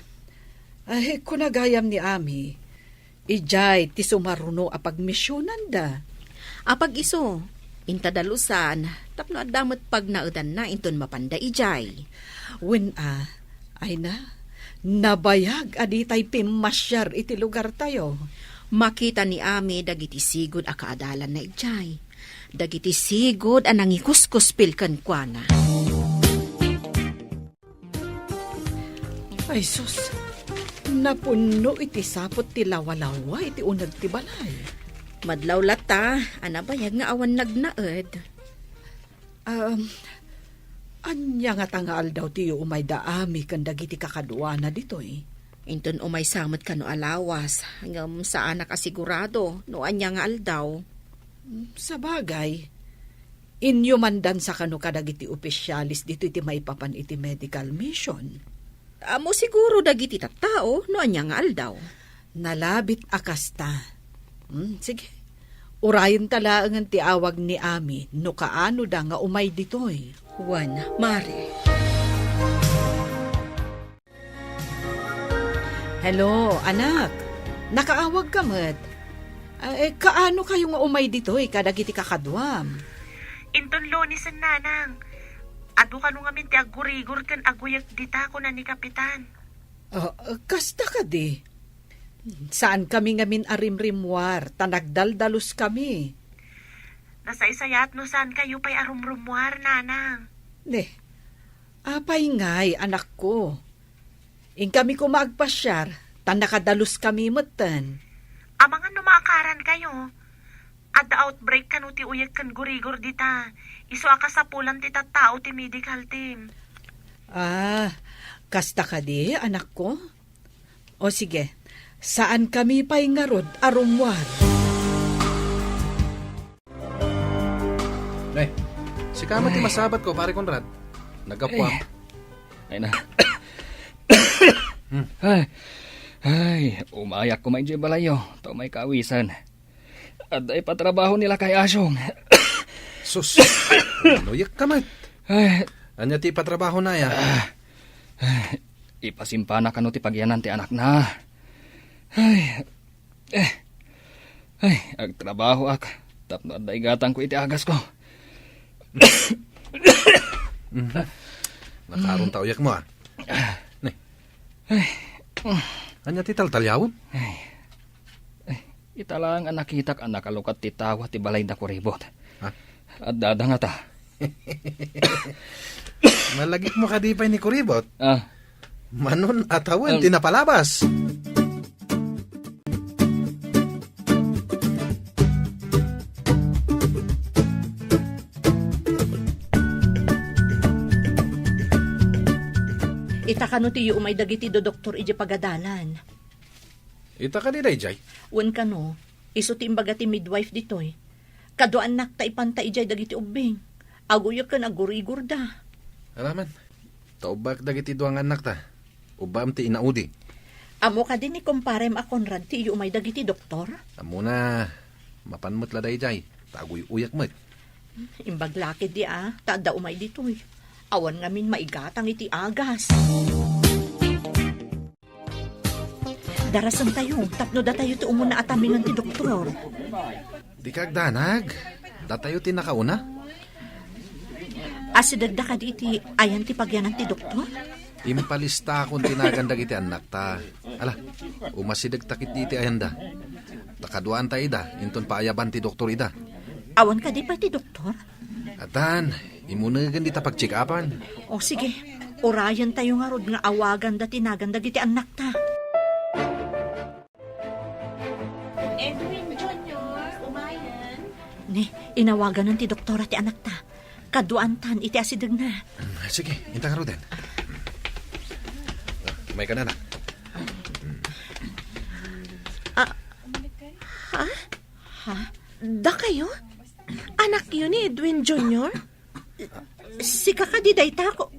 ay, kuna gayam ni Ami, idiay ti sumaruno a pagmisionanda. Apag isu, inta dalusan, tapno adda met pagnaedanna inton mapanda idiay. Wen a, ay na, nabayag a ditay pimmasiar iti lugartayo. Makita ni Ami dagiti sigud a kaadalanna idiay. Dagiti sigud a nangikuskuspil kenkuana. Ay sus, napunno iti saput ti lawalawa iti uneg ti balay. Madlaw latta a nabayag nga awan nagnaed. Um, ania ngata nga aldaw ti umay da Ami ken dagiti kakaduana ditoy? Inton umaysa met kano a lawas, ngem saanak a sigurado no ania nga aldaw. Sabagay, inyumandansa kano kadagiti opisyales ditoy ti maipapan iti medical mission. Ammo siguro dagiti tattao no ania nga aldaw. Nalabit a kasta. Hmm, sige. Urayenta laengen ti awag ni Ami no kaanoda nga umay ditoy. Wen, Mari. Hello, anak. Nakaawag ka met. Ah, eh, kaano kayo nga umay ditoy kadagiti kakaduam? Inton Lunesen, nanang. Adu kano ngamin ti aggurigor ken aguyek dita, kuna ni Kapitan. Ah, kasta kadi? Saan kami ngamin a rimrimmuar, ta nagdaldalus kami. Nasaysayaat no saan kayo pay a rumrummuar, nanang. Ne, apay ngay, anakko? Inkami koma agpasiar, ta nakadalus kami metten. Amangan no maakaran kayo. Adda outbreak kano ti uyek ken gurigor dita. Isu a kasapulan ti tattao ti medical team. Ah, kasta kadi, anakko? O sige, saan kami pay ngarud a rummuar. Ne, sika met ti masabatko, Pare Conrad. Naggapuam. Eh. Ay na. Hmm. Ay, ay, umayak koma idiay balayyo, ta umay kaawisan. Adda ipatrabaho ni Lakay Asyong. Sus, nuyek ka met. Ay. Ania ti ipatrabahona, aya? Ah, ay, ipasimpana kano ti pagyanan ti anakna. Ay, eh, ay, agtrabahoak tapno adda igatangko iti agasko. Mhm. Nakaron ta uyekmo, ah. Ne. Ay. Ania ti taltaliawem? Ay. Ay, ita laeng a nakitak a nakalukat ti tawa ti balay da Kuribot. Ha? Addada ngata. Malagipmo kadi pay ni Kuribot? Ah. Manon a tawen ti napalabas. Ita kano ti umay dagiti dodoktor idiay pagadalan. Ita kadi daydiay? Wen kano, isu ti imbaga ti midwife ditoy. Kaduaannak ta ipanta idiay dagiti ubbing. Aguyek ken agurigorda. Aramid. Ta ubbaek dagiti dua nga annakta. Ubbaem ti inaudi. Ammo kadi ni kumparem a Conrad ti iyumay dagiti doktor? Ammona, mapan met la daydiay, ta aguy-uyak met. Imbag la ketdi a, ta adda umay ditoy. Awan ngamin maigatang iti agas. Darasentayo, tapno datayo ti umuna a tamingan ti doktor. Dika agdanag. Datayo ti nakauna. Asidegda kadi iti ayan ti pagyanan ti doktor? Impalistakon ti nagan dagiti annakta. Ala, umasidegta ketdi iti ayanda. Ta kaduaanta ida, inton paayaban ti doktor ida. Awan kadi pay ti doktor? Addan, imunegen dita pagcheck-upan. O, sige. Urayentayo ngarud nga awaganda ti nagan dagiti annakta. Edwin Junior, umayen. Ne, inawaganan ti doktora ti anakta. Kaduaantan iti asidegna. Mm, sige, inta ngaruden. Umayka, anak. Ah, ha? Ha? Dakayo? Anakyo ni Edwin Junior? Sika kadi dayta, ko-,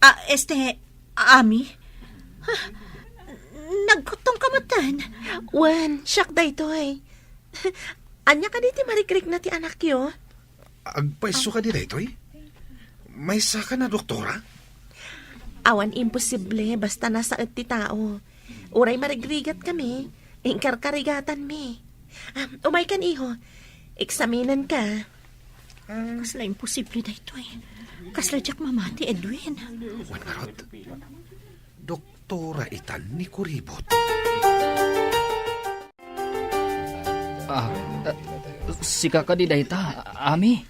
ah, este, Ami? Ah, nagkuttong ka metten? Wen, siak daytoy. Ania kadi ti marikrikna ti anakyo? Agpayso kadi daytoy? Maysaka a doktora? Awan imposible basta nasaet ti tao. Uray marigrigat kami, inkarkarigatanmi. Ah, umaykan, iho. Eksaminenka. Kasla imposible daytoy. Kasla diak mamati, Edwin. Wen ngarud, doktora itan ni Kuribot. Ah, ah, sika kadi dayta, Ami?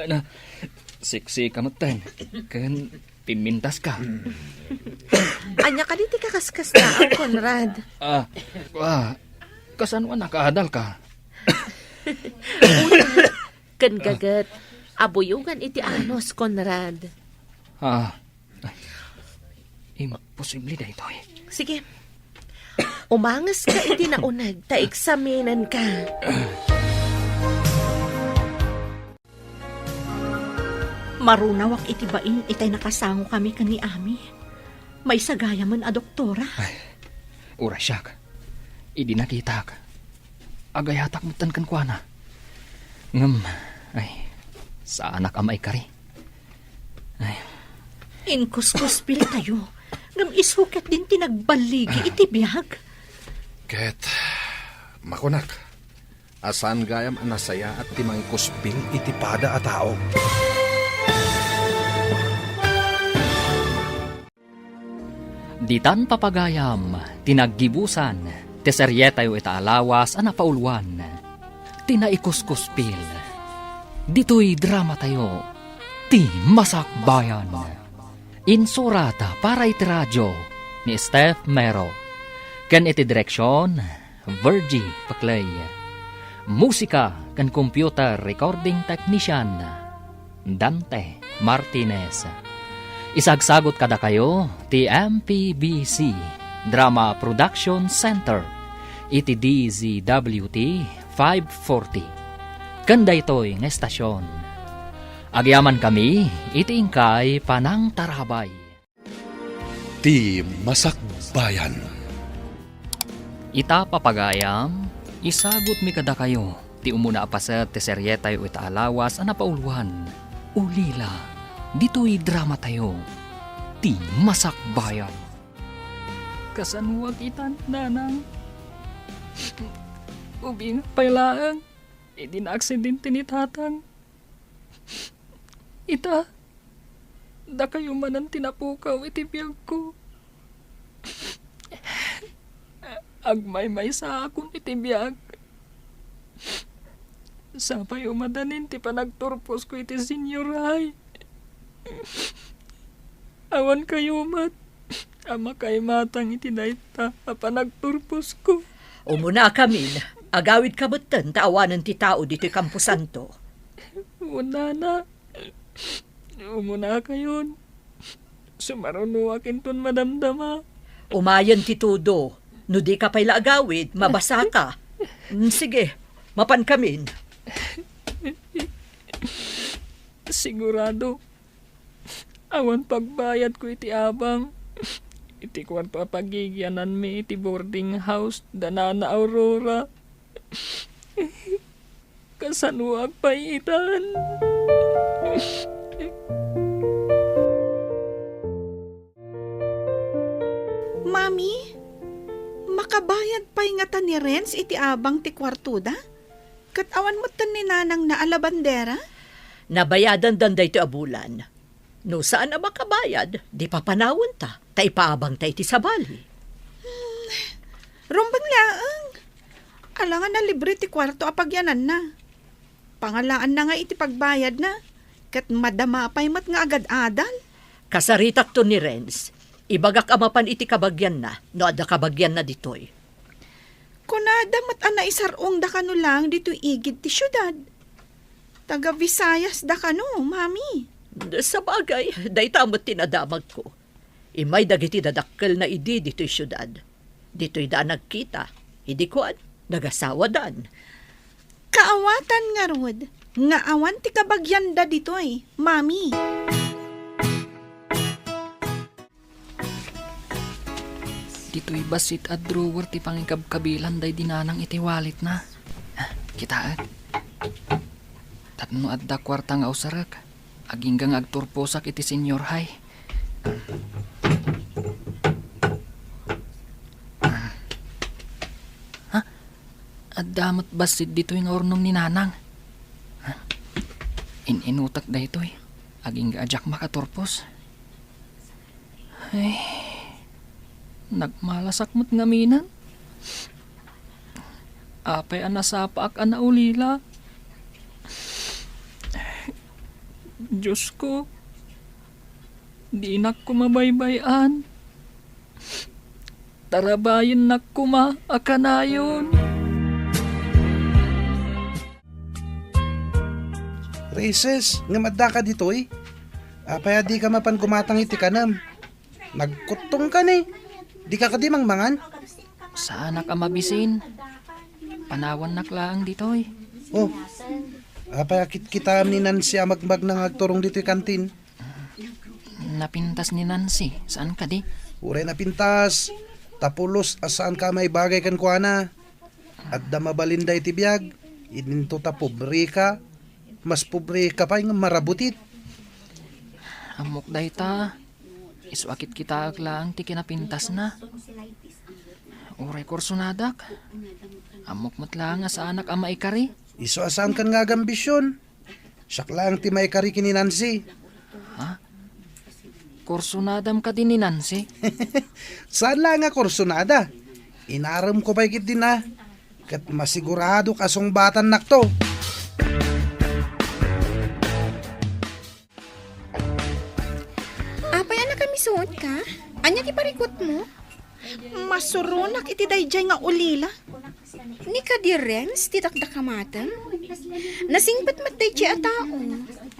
Na, siksika metten. Ken pimmintaska. Ania kadi ti kakaskasta, Conrad? Ah, ah, kasano a nakaadalka? Ken gaget, abuyogan iti anus, Conrad. Ah, ay, imposible daytoy. Sige. Umangeska iti nauneg ta eksaminenka. Marunawak iti bain itay nakasangokami ken ni Ami. Maysa gayamen a doktora. Ay, uray siak. Idi nakitak, Agayatak metten kenkuana. Ngem, ay, saanak a maikari. Ay. Inkuskuspiltayo, ngem isu ketdin ti nagballigi iti biag. Ket makunak a saan gayam a nasayaat ti mangikuspil iti pada a tao. Ditan papagayam ti naggibusan ti serietayo ita a lawas a napauluan, ti naikuskuspil. Ditoy dramatayo, Ti Masakbayan. Insurat para iti radio ni Steph Mero, ken iti direksion, Virgie Paclay. Musika ken computer recording technician, Dante Martinez. Isagsagut kadakayo ti M P B C Drama Production Center iti D Z W T five forty. Ken daytoy nga estasion, agyamankami iti inkay panangtarabay. Ti Masakbayan. Ita, papagayam, isagutmi kadakayo ti umuna a paset ti serietayo ita a lawas a napauluan, Ulila, ditoy dramatayo, Ti Masakbayan. Kasanoak ita, nanang? Ubing pay laeng idi naaksidente ni tatang. Ita, dakayo manen ti napukaw iti biagko. Agmaymaysaakon iti biag. Sapayo madanin ti panagturposko iti senior high. Awan kayo met a makaimatang iti dayta a panagturposko. Umunakamin, agawidka metten ta awanen ti tao ditoy kamposanto. Unana, umunakayon. Sumarunoak inton madamdama. Umayen ti tudo. No dika pay la agawid, mabasaka. Mm, sige, mapankamin. Sigurado, awan pagbayadko iti abang iti kuarto a pagigiananmi iti boarding house da Nana Aurora. Kasanoak pay itan? Mami, makabayad pay ngata ni Renz iti abang ti kuartoda? Ket awan metten ni nanangna a labandera? Nabayadandan daytoy a bulan. No saan a makabayad, di papanawenta, ta ipaabangta iti sabali. Hmm, rumbeng laeng. Alangan a libre ti kuarto a pagyananna. Pangalaanna nga iti pagbayadna, ket madama pay met nga agad-adal. Kasaritakto ni Renz. Ibagak a mapan iti kabagianna, no adda kabagianna ditoy. Kunada met a naisar-ongda kano laeng ditoy igid ti siudad. Taga Visayasda kano, Mami. Sabagay, dayta met ti nadamagko. Immay dagiti dadakkelna idi ditoy siudad. Ditoyda a nagkita. Idi kuan, nagasawadan. Kaawatan ngarud nga awan ti kabagianda ditoy, Mami. Ditoy bassit a drawer ti pangikabkabilan daydi nanang iti walletna. Ah, kitaek. Tapno adda kuarta nga usarek, agingga nga agturposak iti senior high. Ha? Adda met bassit ditoy nga urnong ni nanang. Ha? In-inutak daytoy. Agingga a diak makaturpos. Ay, nagmalasak met ngaminen. Apay a nasapaak a naulila? Diosko, dinak koma baybay-an. Tarabayennak koma a kanayon. Recess, ngem addaka ditoy? Apay a dika mapan gumatang iti kanem? Nagkuttongka ni. Dika kadi mangmangan? Saanak a mabisin. Panawannak laeng ditoy. Oh, apay a kitkitaem ni Nancy a magmagna nga agturong ditoy kantin? Napintas ni Nancy, saan kadi? Uray napintas. Ta pulos a saanka a maibagay kenkuana. Adda mabalinda iti biag, idinto ta pobreka, mas pobreka pay nga marabutit. Ammok dayta, isu a kitkitaek laeng ti kinapintasna. Uray kursonadak, ammok met laeng a saanak a maikari. Isu a saankan nga agambision. Siak laeng ti maikari ken ni Nancy. Ha? Kursonadam kadi ni Nancy? Saan laeng a kursonada. Inaremko pay ketdin a, ket masiguradok a sungbatan nakto. Apay a nakamisuotka? Ania ti parikutmo? Masuronak iti daydiay nga ulila. Ni kadi Renz ti dakdakamatem? Nasingpet met daydiay a tao.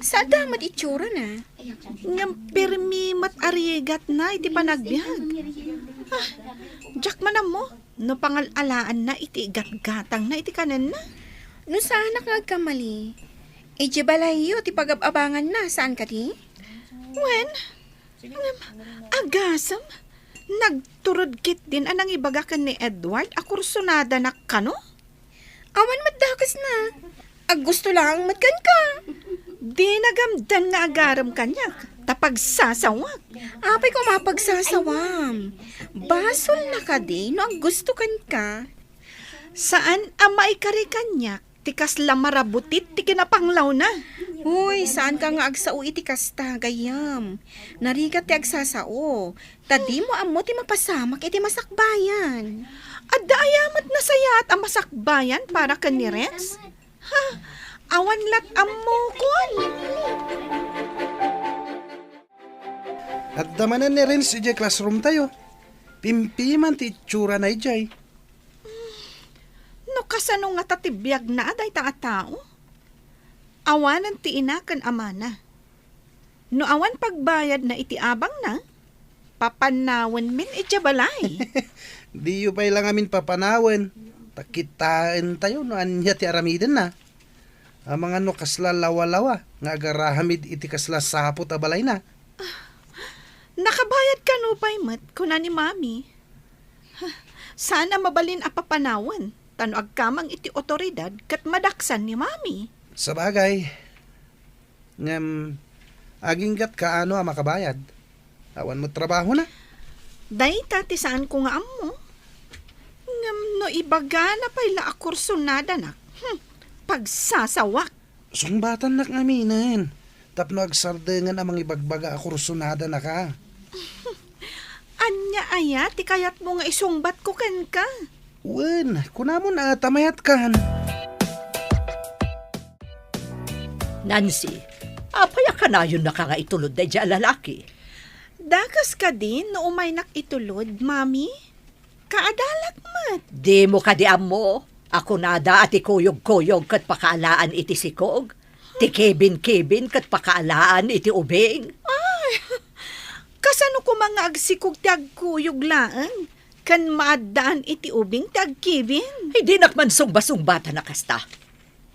Saanda met itsura na. Ngem permi met a rigatna iti panagbiag. Ah, diak man ammo no pangal-alaanna iti igatgatangna iti kanenna. No saanak nga agkamali, idiay balayyo ti pagab-abanganna, saan kadi? Wen, ngem, agasem, nagturod ketdin a nangibaga ken ni Edward a kursonadanak kano? Awan met dakesna. Aggusto laeng met kenka. Di nagamdan nga agarem kaniak, ta pagsasawak. Apay ko mapagsasawam? Basolna kadi no aggusto kenka. Saan a maikari kaniak ti kasla marabutit ti kinapanglawna. Hoy, saanka nga agsao iti kasta, gayyem. Narigat ti agsasao. Ta dimo ammo ti mapasamak iti masakbayan. Adda aya met nasayaat a masakbayan para ken ni Renz? Ha, awan lat ammokon. Adda manen ni Renz idiay classroom tayo. Pimpiman ti itsurana idiay. No kasano ngata ti biagna a dayta a tao? Awanen ti ina ken amana. No awan pagbayadna iti abangna, papanawenmin idiay balay. Diyo pay la ngamin papanawen, ta kitaentayo no ania ti aramidenna. Amangan no kasla lawalawa nga agarahamid iti kasla saput a balayna. Nakabayad kano pay met, kuna ni Mami. Saan a mabalin a papanawen, ta no agkamang iti otoridad ket madaksan ni Mami. Sabagay, ngem aginggatka no a makabayad. Awan met trabahona. Dayta ti saanko nga ammo. Ngem no ibagana pay la a kursonadanak, hmm, pagsasawak. Sungbatannak ngaminen tapno agsardengen a mangibagbaga a kursonadanaka. Ania aya ti kayatmo nga isungbatko kenka? Wen, kunamon a ta mayatkan. Nancy, apay a kanayonnaka nga itulod daydiay a lalaki? Dakes kadi no umaynak itulod, Mami? Kaadalak met. Dimo kadi ammo a kunada a ti kuyog-kuyog ket pakaalaan iti sikog, ti kibin-kibin ket pakaalaan iti ubing? Ay, kasano koma nga agsikog ti agkuyog laeng ken maaddaan iti ubing ti agkibin? Ay, dinak man sungba-sungbatan a kasta.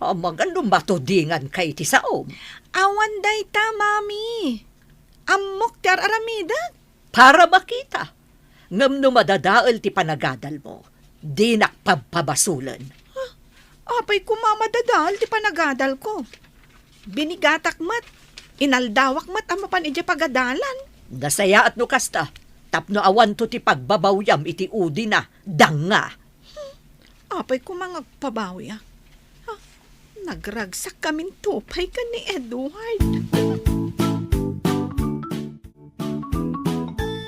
Amangan no matudinganka iti saom. Awan dayta, Mami. Ammok ti ar-aramidek. Para makita. Ngem no madadael ti panagadalmo, dinak pabpabasolen. Ah, apay koma madadael ti panagadalko? Binigatak met, inaldawak met a mapan idiay pagadalan. Nasayaat no kasta, tapno awanto ti pagbabawyam iti udina, danga. Hmm, apay koma nga agpabawyak? Ah, nagragsak kaminto pay ken ni Edward.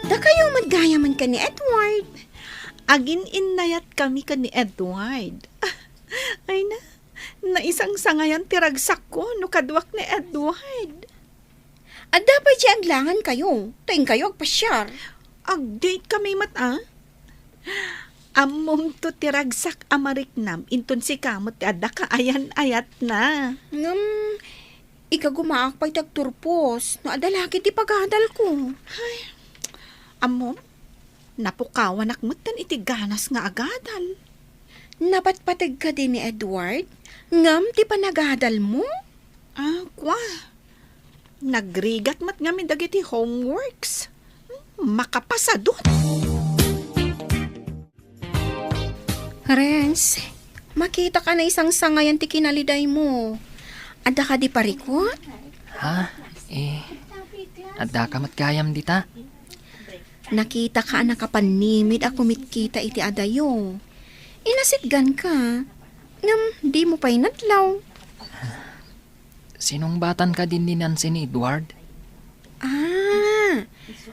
Dakayo met gayamen ken ni Edward. Agin-innayat kami ken ni Edward. Ay na, naisangsangayan ti ragsakko no kaduak ni Edward. Adda pay ti aglangan kayo, ta inkayo agpasiar. Ag-date kami met, a? Ammomto ti ragsak a mariknam inton sika met ti adda kaayan-ayatna. Ngem, ikagumaak pay ti agturpos no adda laki ti pagadalko. Ay, ammom, napukawanak metten iti ganas nga agadal. Napatpateg kadi ni Edward ngem ti panagadalmo? Ah, kua. Nagrigat met ngamin dagiti homeworks. Makapasadut. Renz, Makitak a naisangsangayan ti kinalidaymo. Adda kadi parikut? Ha? Eh, addaka met gayam dita? Nakitak a nakapannimid a kumitkita iti adayo. Inasitganka, ngem dimo pay nadlaw. Sinungbatanka din ni Nancy ni Edward? Ah,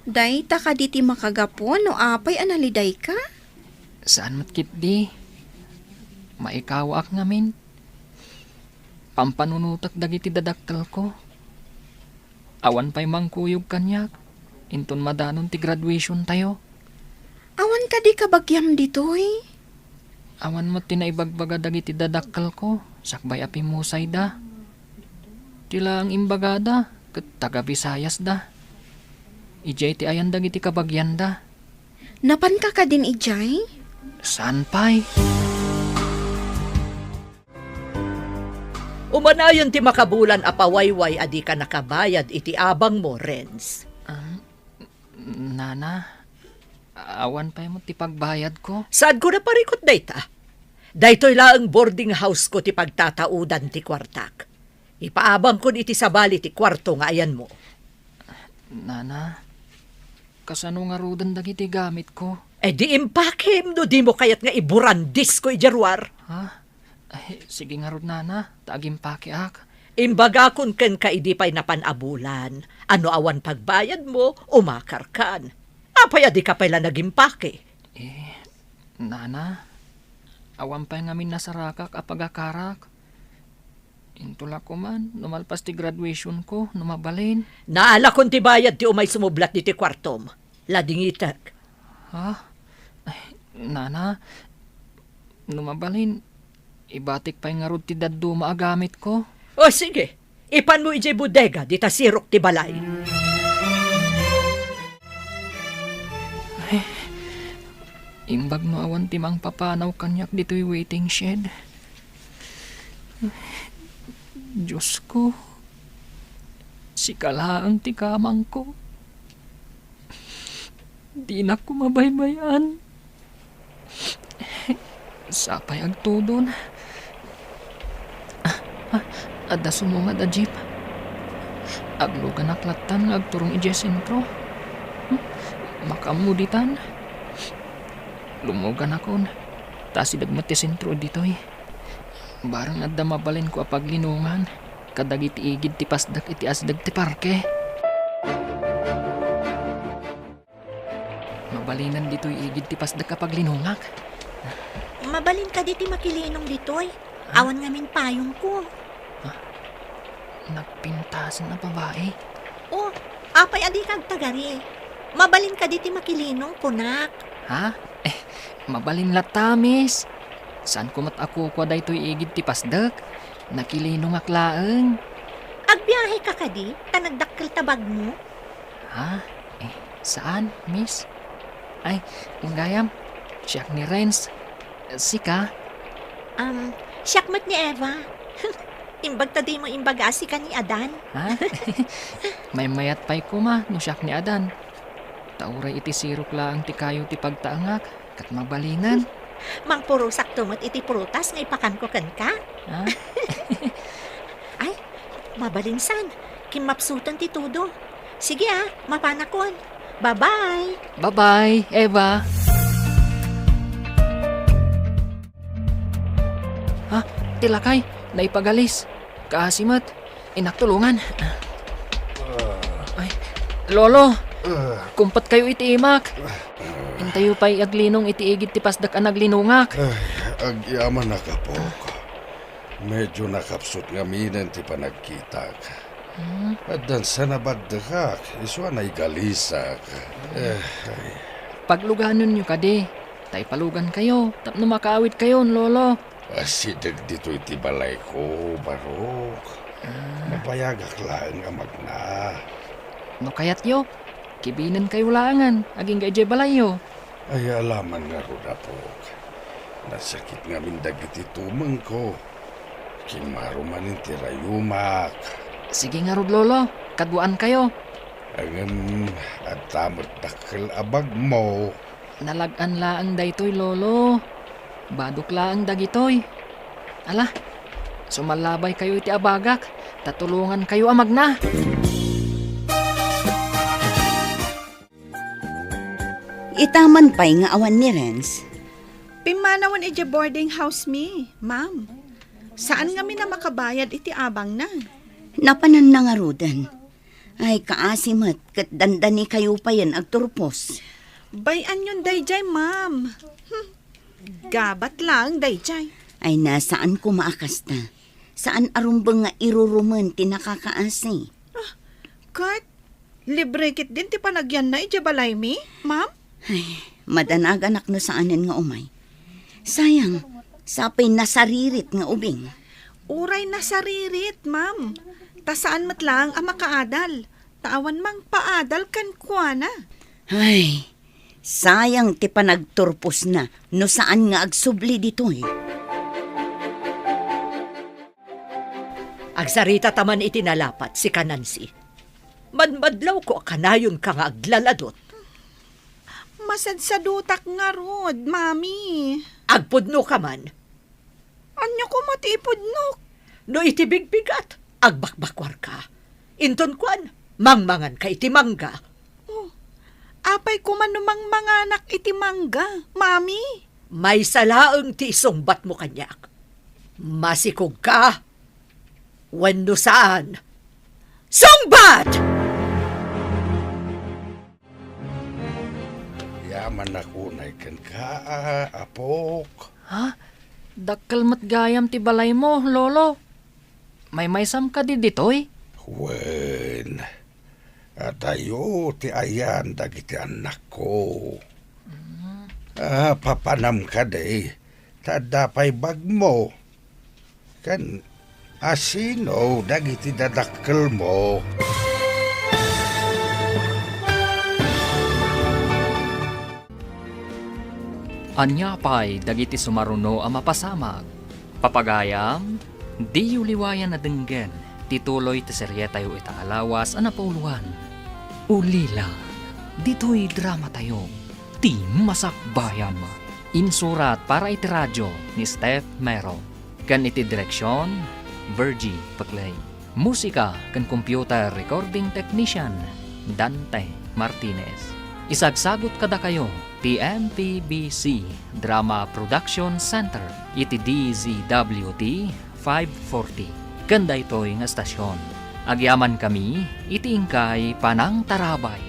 dayta kadi ti makagapu no apay a nalidayka? Saan met ketdi. Maikawaak ngamin. Pampanunotek dagiti dadakkelko. Awan pay mangkuyog kaniak inton madanon ti graduationtayo. Awan kadi kabagiam ditoy? Awan met ti naibagbaga dagiti dadakkelko sakbay a pimmusayda. Ti laeng imbagada ket taga-Bisayasda. Idiay ti ayan dagiti kabagianda. Napanka kadin idiay? Saan pay? Umanayon ti makabulan a pawayway a dika nakabayad iti abangmo, Renz. Um, Nana, awan pay met ti pagbayadko. Saanko naparikut dayta? Daytoy laeng boarding house-ko ti pagtataudan ti kuartak. Ipaabangkon iti sabali ti kuarto nga ayanmo. Nana, kasano ngaruden dagiti gamitko? E di impakem no dimo kayat nga iburandisko idiay ruar. Ha? Ay, sige ngarud, Nana, ta agimpakeak. Imbagakon kenka idi pay napan a bulan, a no awan pagbayadmo, umakarkan. Apay a dika pay la nagimpake? Eh, Nana, awan pay ngamin nasarakak a pagakarak. Intola koman no malpas ti graduation ko, no mabalin. Naalakon ti bayad ti umay sumublat ditoy kuartom. Ladingitek. Ha? Ay, Nana, no mabalin, ibatik pay ngarud ti dadduma a gamitko. O, sige. Ipanmo idiay bodega dita sirok ti balay. Ay, imbag no awan ti mangpapanaw kaniak ditoy waiting shed. Diosko, sika laeng ti kamangko. Dinak koma baybay-an. Sapay agtudon. Ah, ah, adda sumungad a jeep. Agluganak lattan nga agturong idiay sentro. Hmm? Makaammo ditan. Lumuganakon. Ta asideg met ti sentro ditoy. Bareng adda mabalinko a paglinongan kadagiti igid ti pasdek iti asideg ti parke. Mabalinan ditoy igid ti pasdek a paglinongak. Mabalin kadi ti makilinong ditoy? Ha? Awan ngamin payongko. Ha? Nagpintasen a babae? O, apay a dika agtagari? Mabalin kadi ti makilinong, kunak. Ha? Eh, mabalin latta, miss. Saanko met a kukua daytoy igid ti pasdek. Nakilinongak laeng. Agbiaheka kadi ta nagdakkel ta bagmo? Ha? Eh, saan, miss? Ay, gayam, siak ni Renz. Sika? Um, siak met ni Eva. Imbag ta dimo imbaga a sika ni Adan. Ha? Maymayat pay koma no siak ni Adan. Ta uray iti sirok laeng ti kayo ti pagtaengak. Ket mabalinen. Mangpurosakto met iti prutas nga ipakanko kenka. Ha? Ay, mabalin san. Kimmapsuten ti tudo. Sige a, mapanakon. Bye-bye. Bye-bye, Eva. Ha? Ti lakay, naipagalis. Kaasi met. Innak tulongan. Ay, Lolo, kumpetkayo iti imak. Intayo pay aglinong iti igid ti pasdek a naglinongak. Ay, agyamanak, apok. Medyo nakapsut ngaminen ti panagkitak. Hmm? Addan sa nabaddekak, isu a naigalisak. Eh, ay. Pagluganenyo kadi, ta ipalugankayo, tapno makaawidkayon, Lolo. Asideg ditoy ti balayko, Barok. Ah. Mapayagak laeng a magna. No kayatyo, kibinenkayo laengen agingga idiay balayyo. Ay, alaman ngarud, apok. Nasakit ngamin dagiti tumengko. Kimmaro manen ti rayumak. Sige ngarud, Lolo. Kaduaankayo. Ngem adda met dakkel a bagmo. Nalag-an laeng daytoy, Lolo. Badok laeng dagitoy. Ala, sumallabaykayo iti abagak, ta tulongankayo a magna. Ita man pay nga awan ni Renz. Pimmanawen idiay boarding house mi, ma'am. Saan ngamin a makabayad iti abangna. Napananna ngaruden. Ay, kaasi met, ket dandanikayo payen agturpos. Bay-anyon daydiay, ma'am. Hmm. Gabat laeng daydiay. Ay, na, saan koma a kasta. Saan a rumbeng nga irurumen ti nakakaasi. Ah, ket libre ketdin ti panagyanna idiay balaymi, ma'am? Ay, madanaganak no saanen nga umay. Sayang, sapay nasaririt nga ubing. Uray nasaririt, ma'am. Ta saan met laeng a makaadal. Ta awan mangpaadal kenkuana. Ay, sayang ti panagturposna no saan nga agsubli ditoy. Agsaritata man iti nalapat, sika Nancy. Madmadlawko a kanayonka nga aglaladot. Masadsadutak ngarud, Mami. Agpudnoka man. Ania koma ti ipudnok? No iti bigbigat, agbakbakuarka. Inton kuan, mangmanganka iti mangga. Oh, apay koma no mangmanganak iti mangga, Mami? Maysa laeng ti isungbatmo kaniak. Masikogka wenno saan? Sungbat! Yaman a kunay kenka, apok. Ha? Dakkel met gayam ti balaymo, Lolo. Maymaysam kadi ditoy? Wen, adayo ti ayan dagiti annakko. Mm. Ah, papanam kadi, ta adda pay bagmo. Ken asino dagiti dadakkelmo? Ania pay dagiti sumaruno a mapasamak? Papagayam, diyo liwayan a denggen ti tuloy ti serietayo ita a lawas a napauloan. Ulila, ditoy dramatayo, Ti Masakbayan. Insurat para iti radio ni Steph Mero. Ken iti direksion, Virgie Peclay. Musika ken computer recording technician, Dante Martinez. Isagsagut kadakayo ti M P B C Drama Production Center iti D Z W T five forty. Ken daytoy nga estasion, agyamankami iti inkay panangtarabay.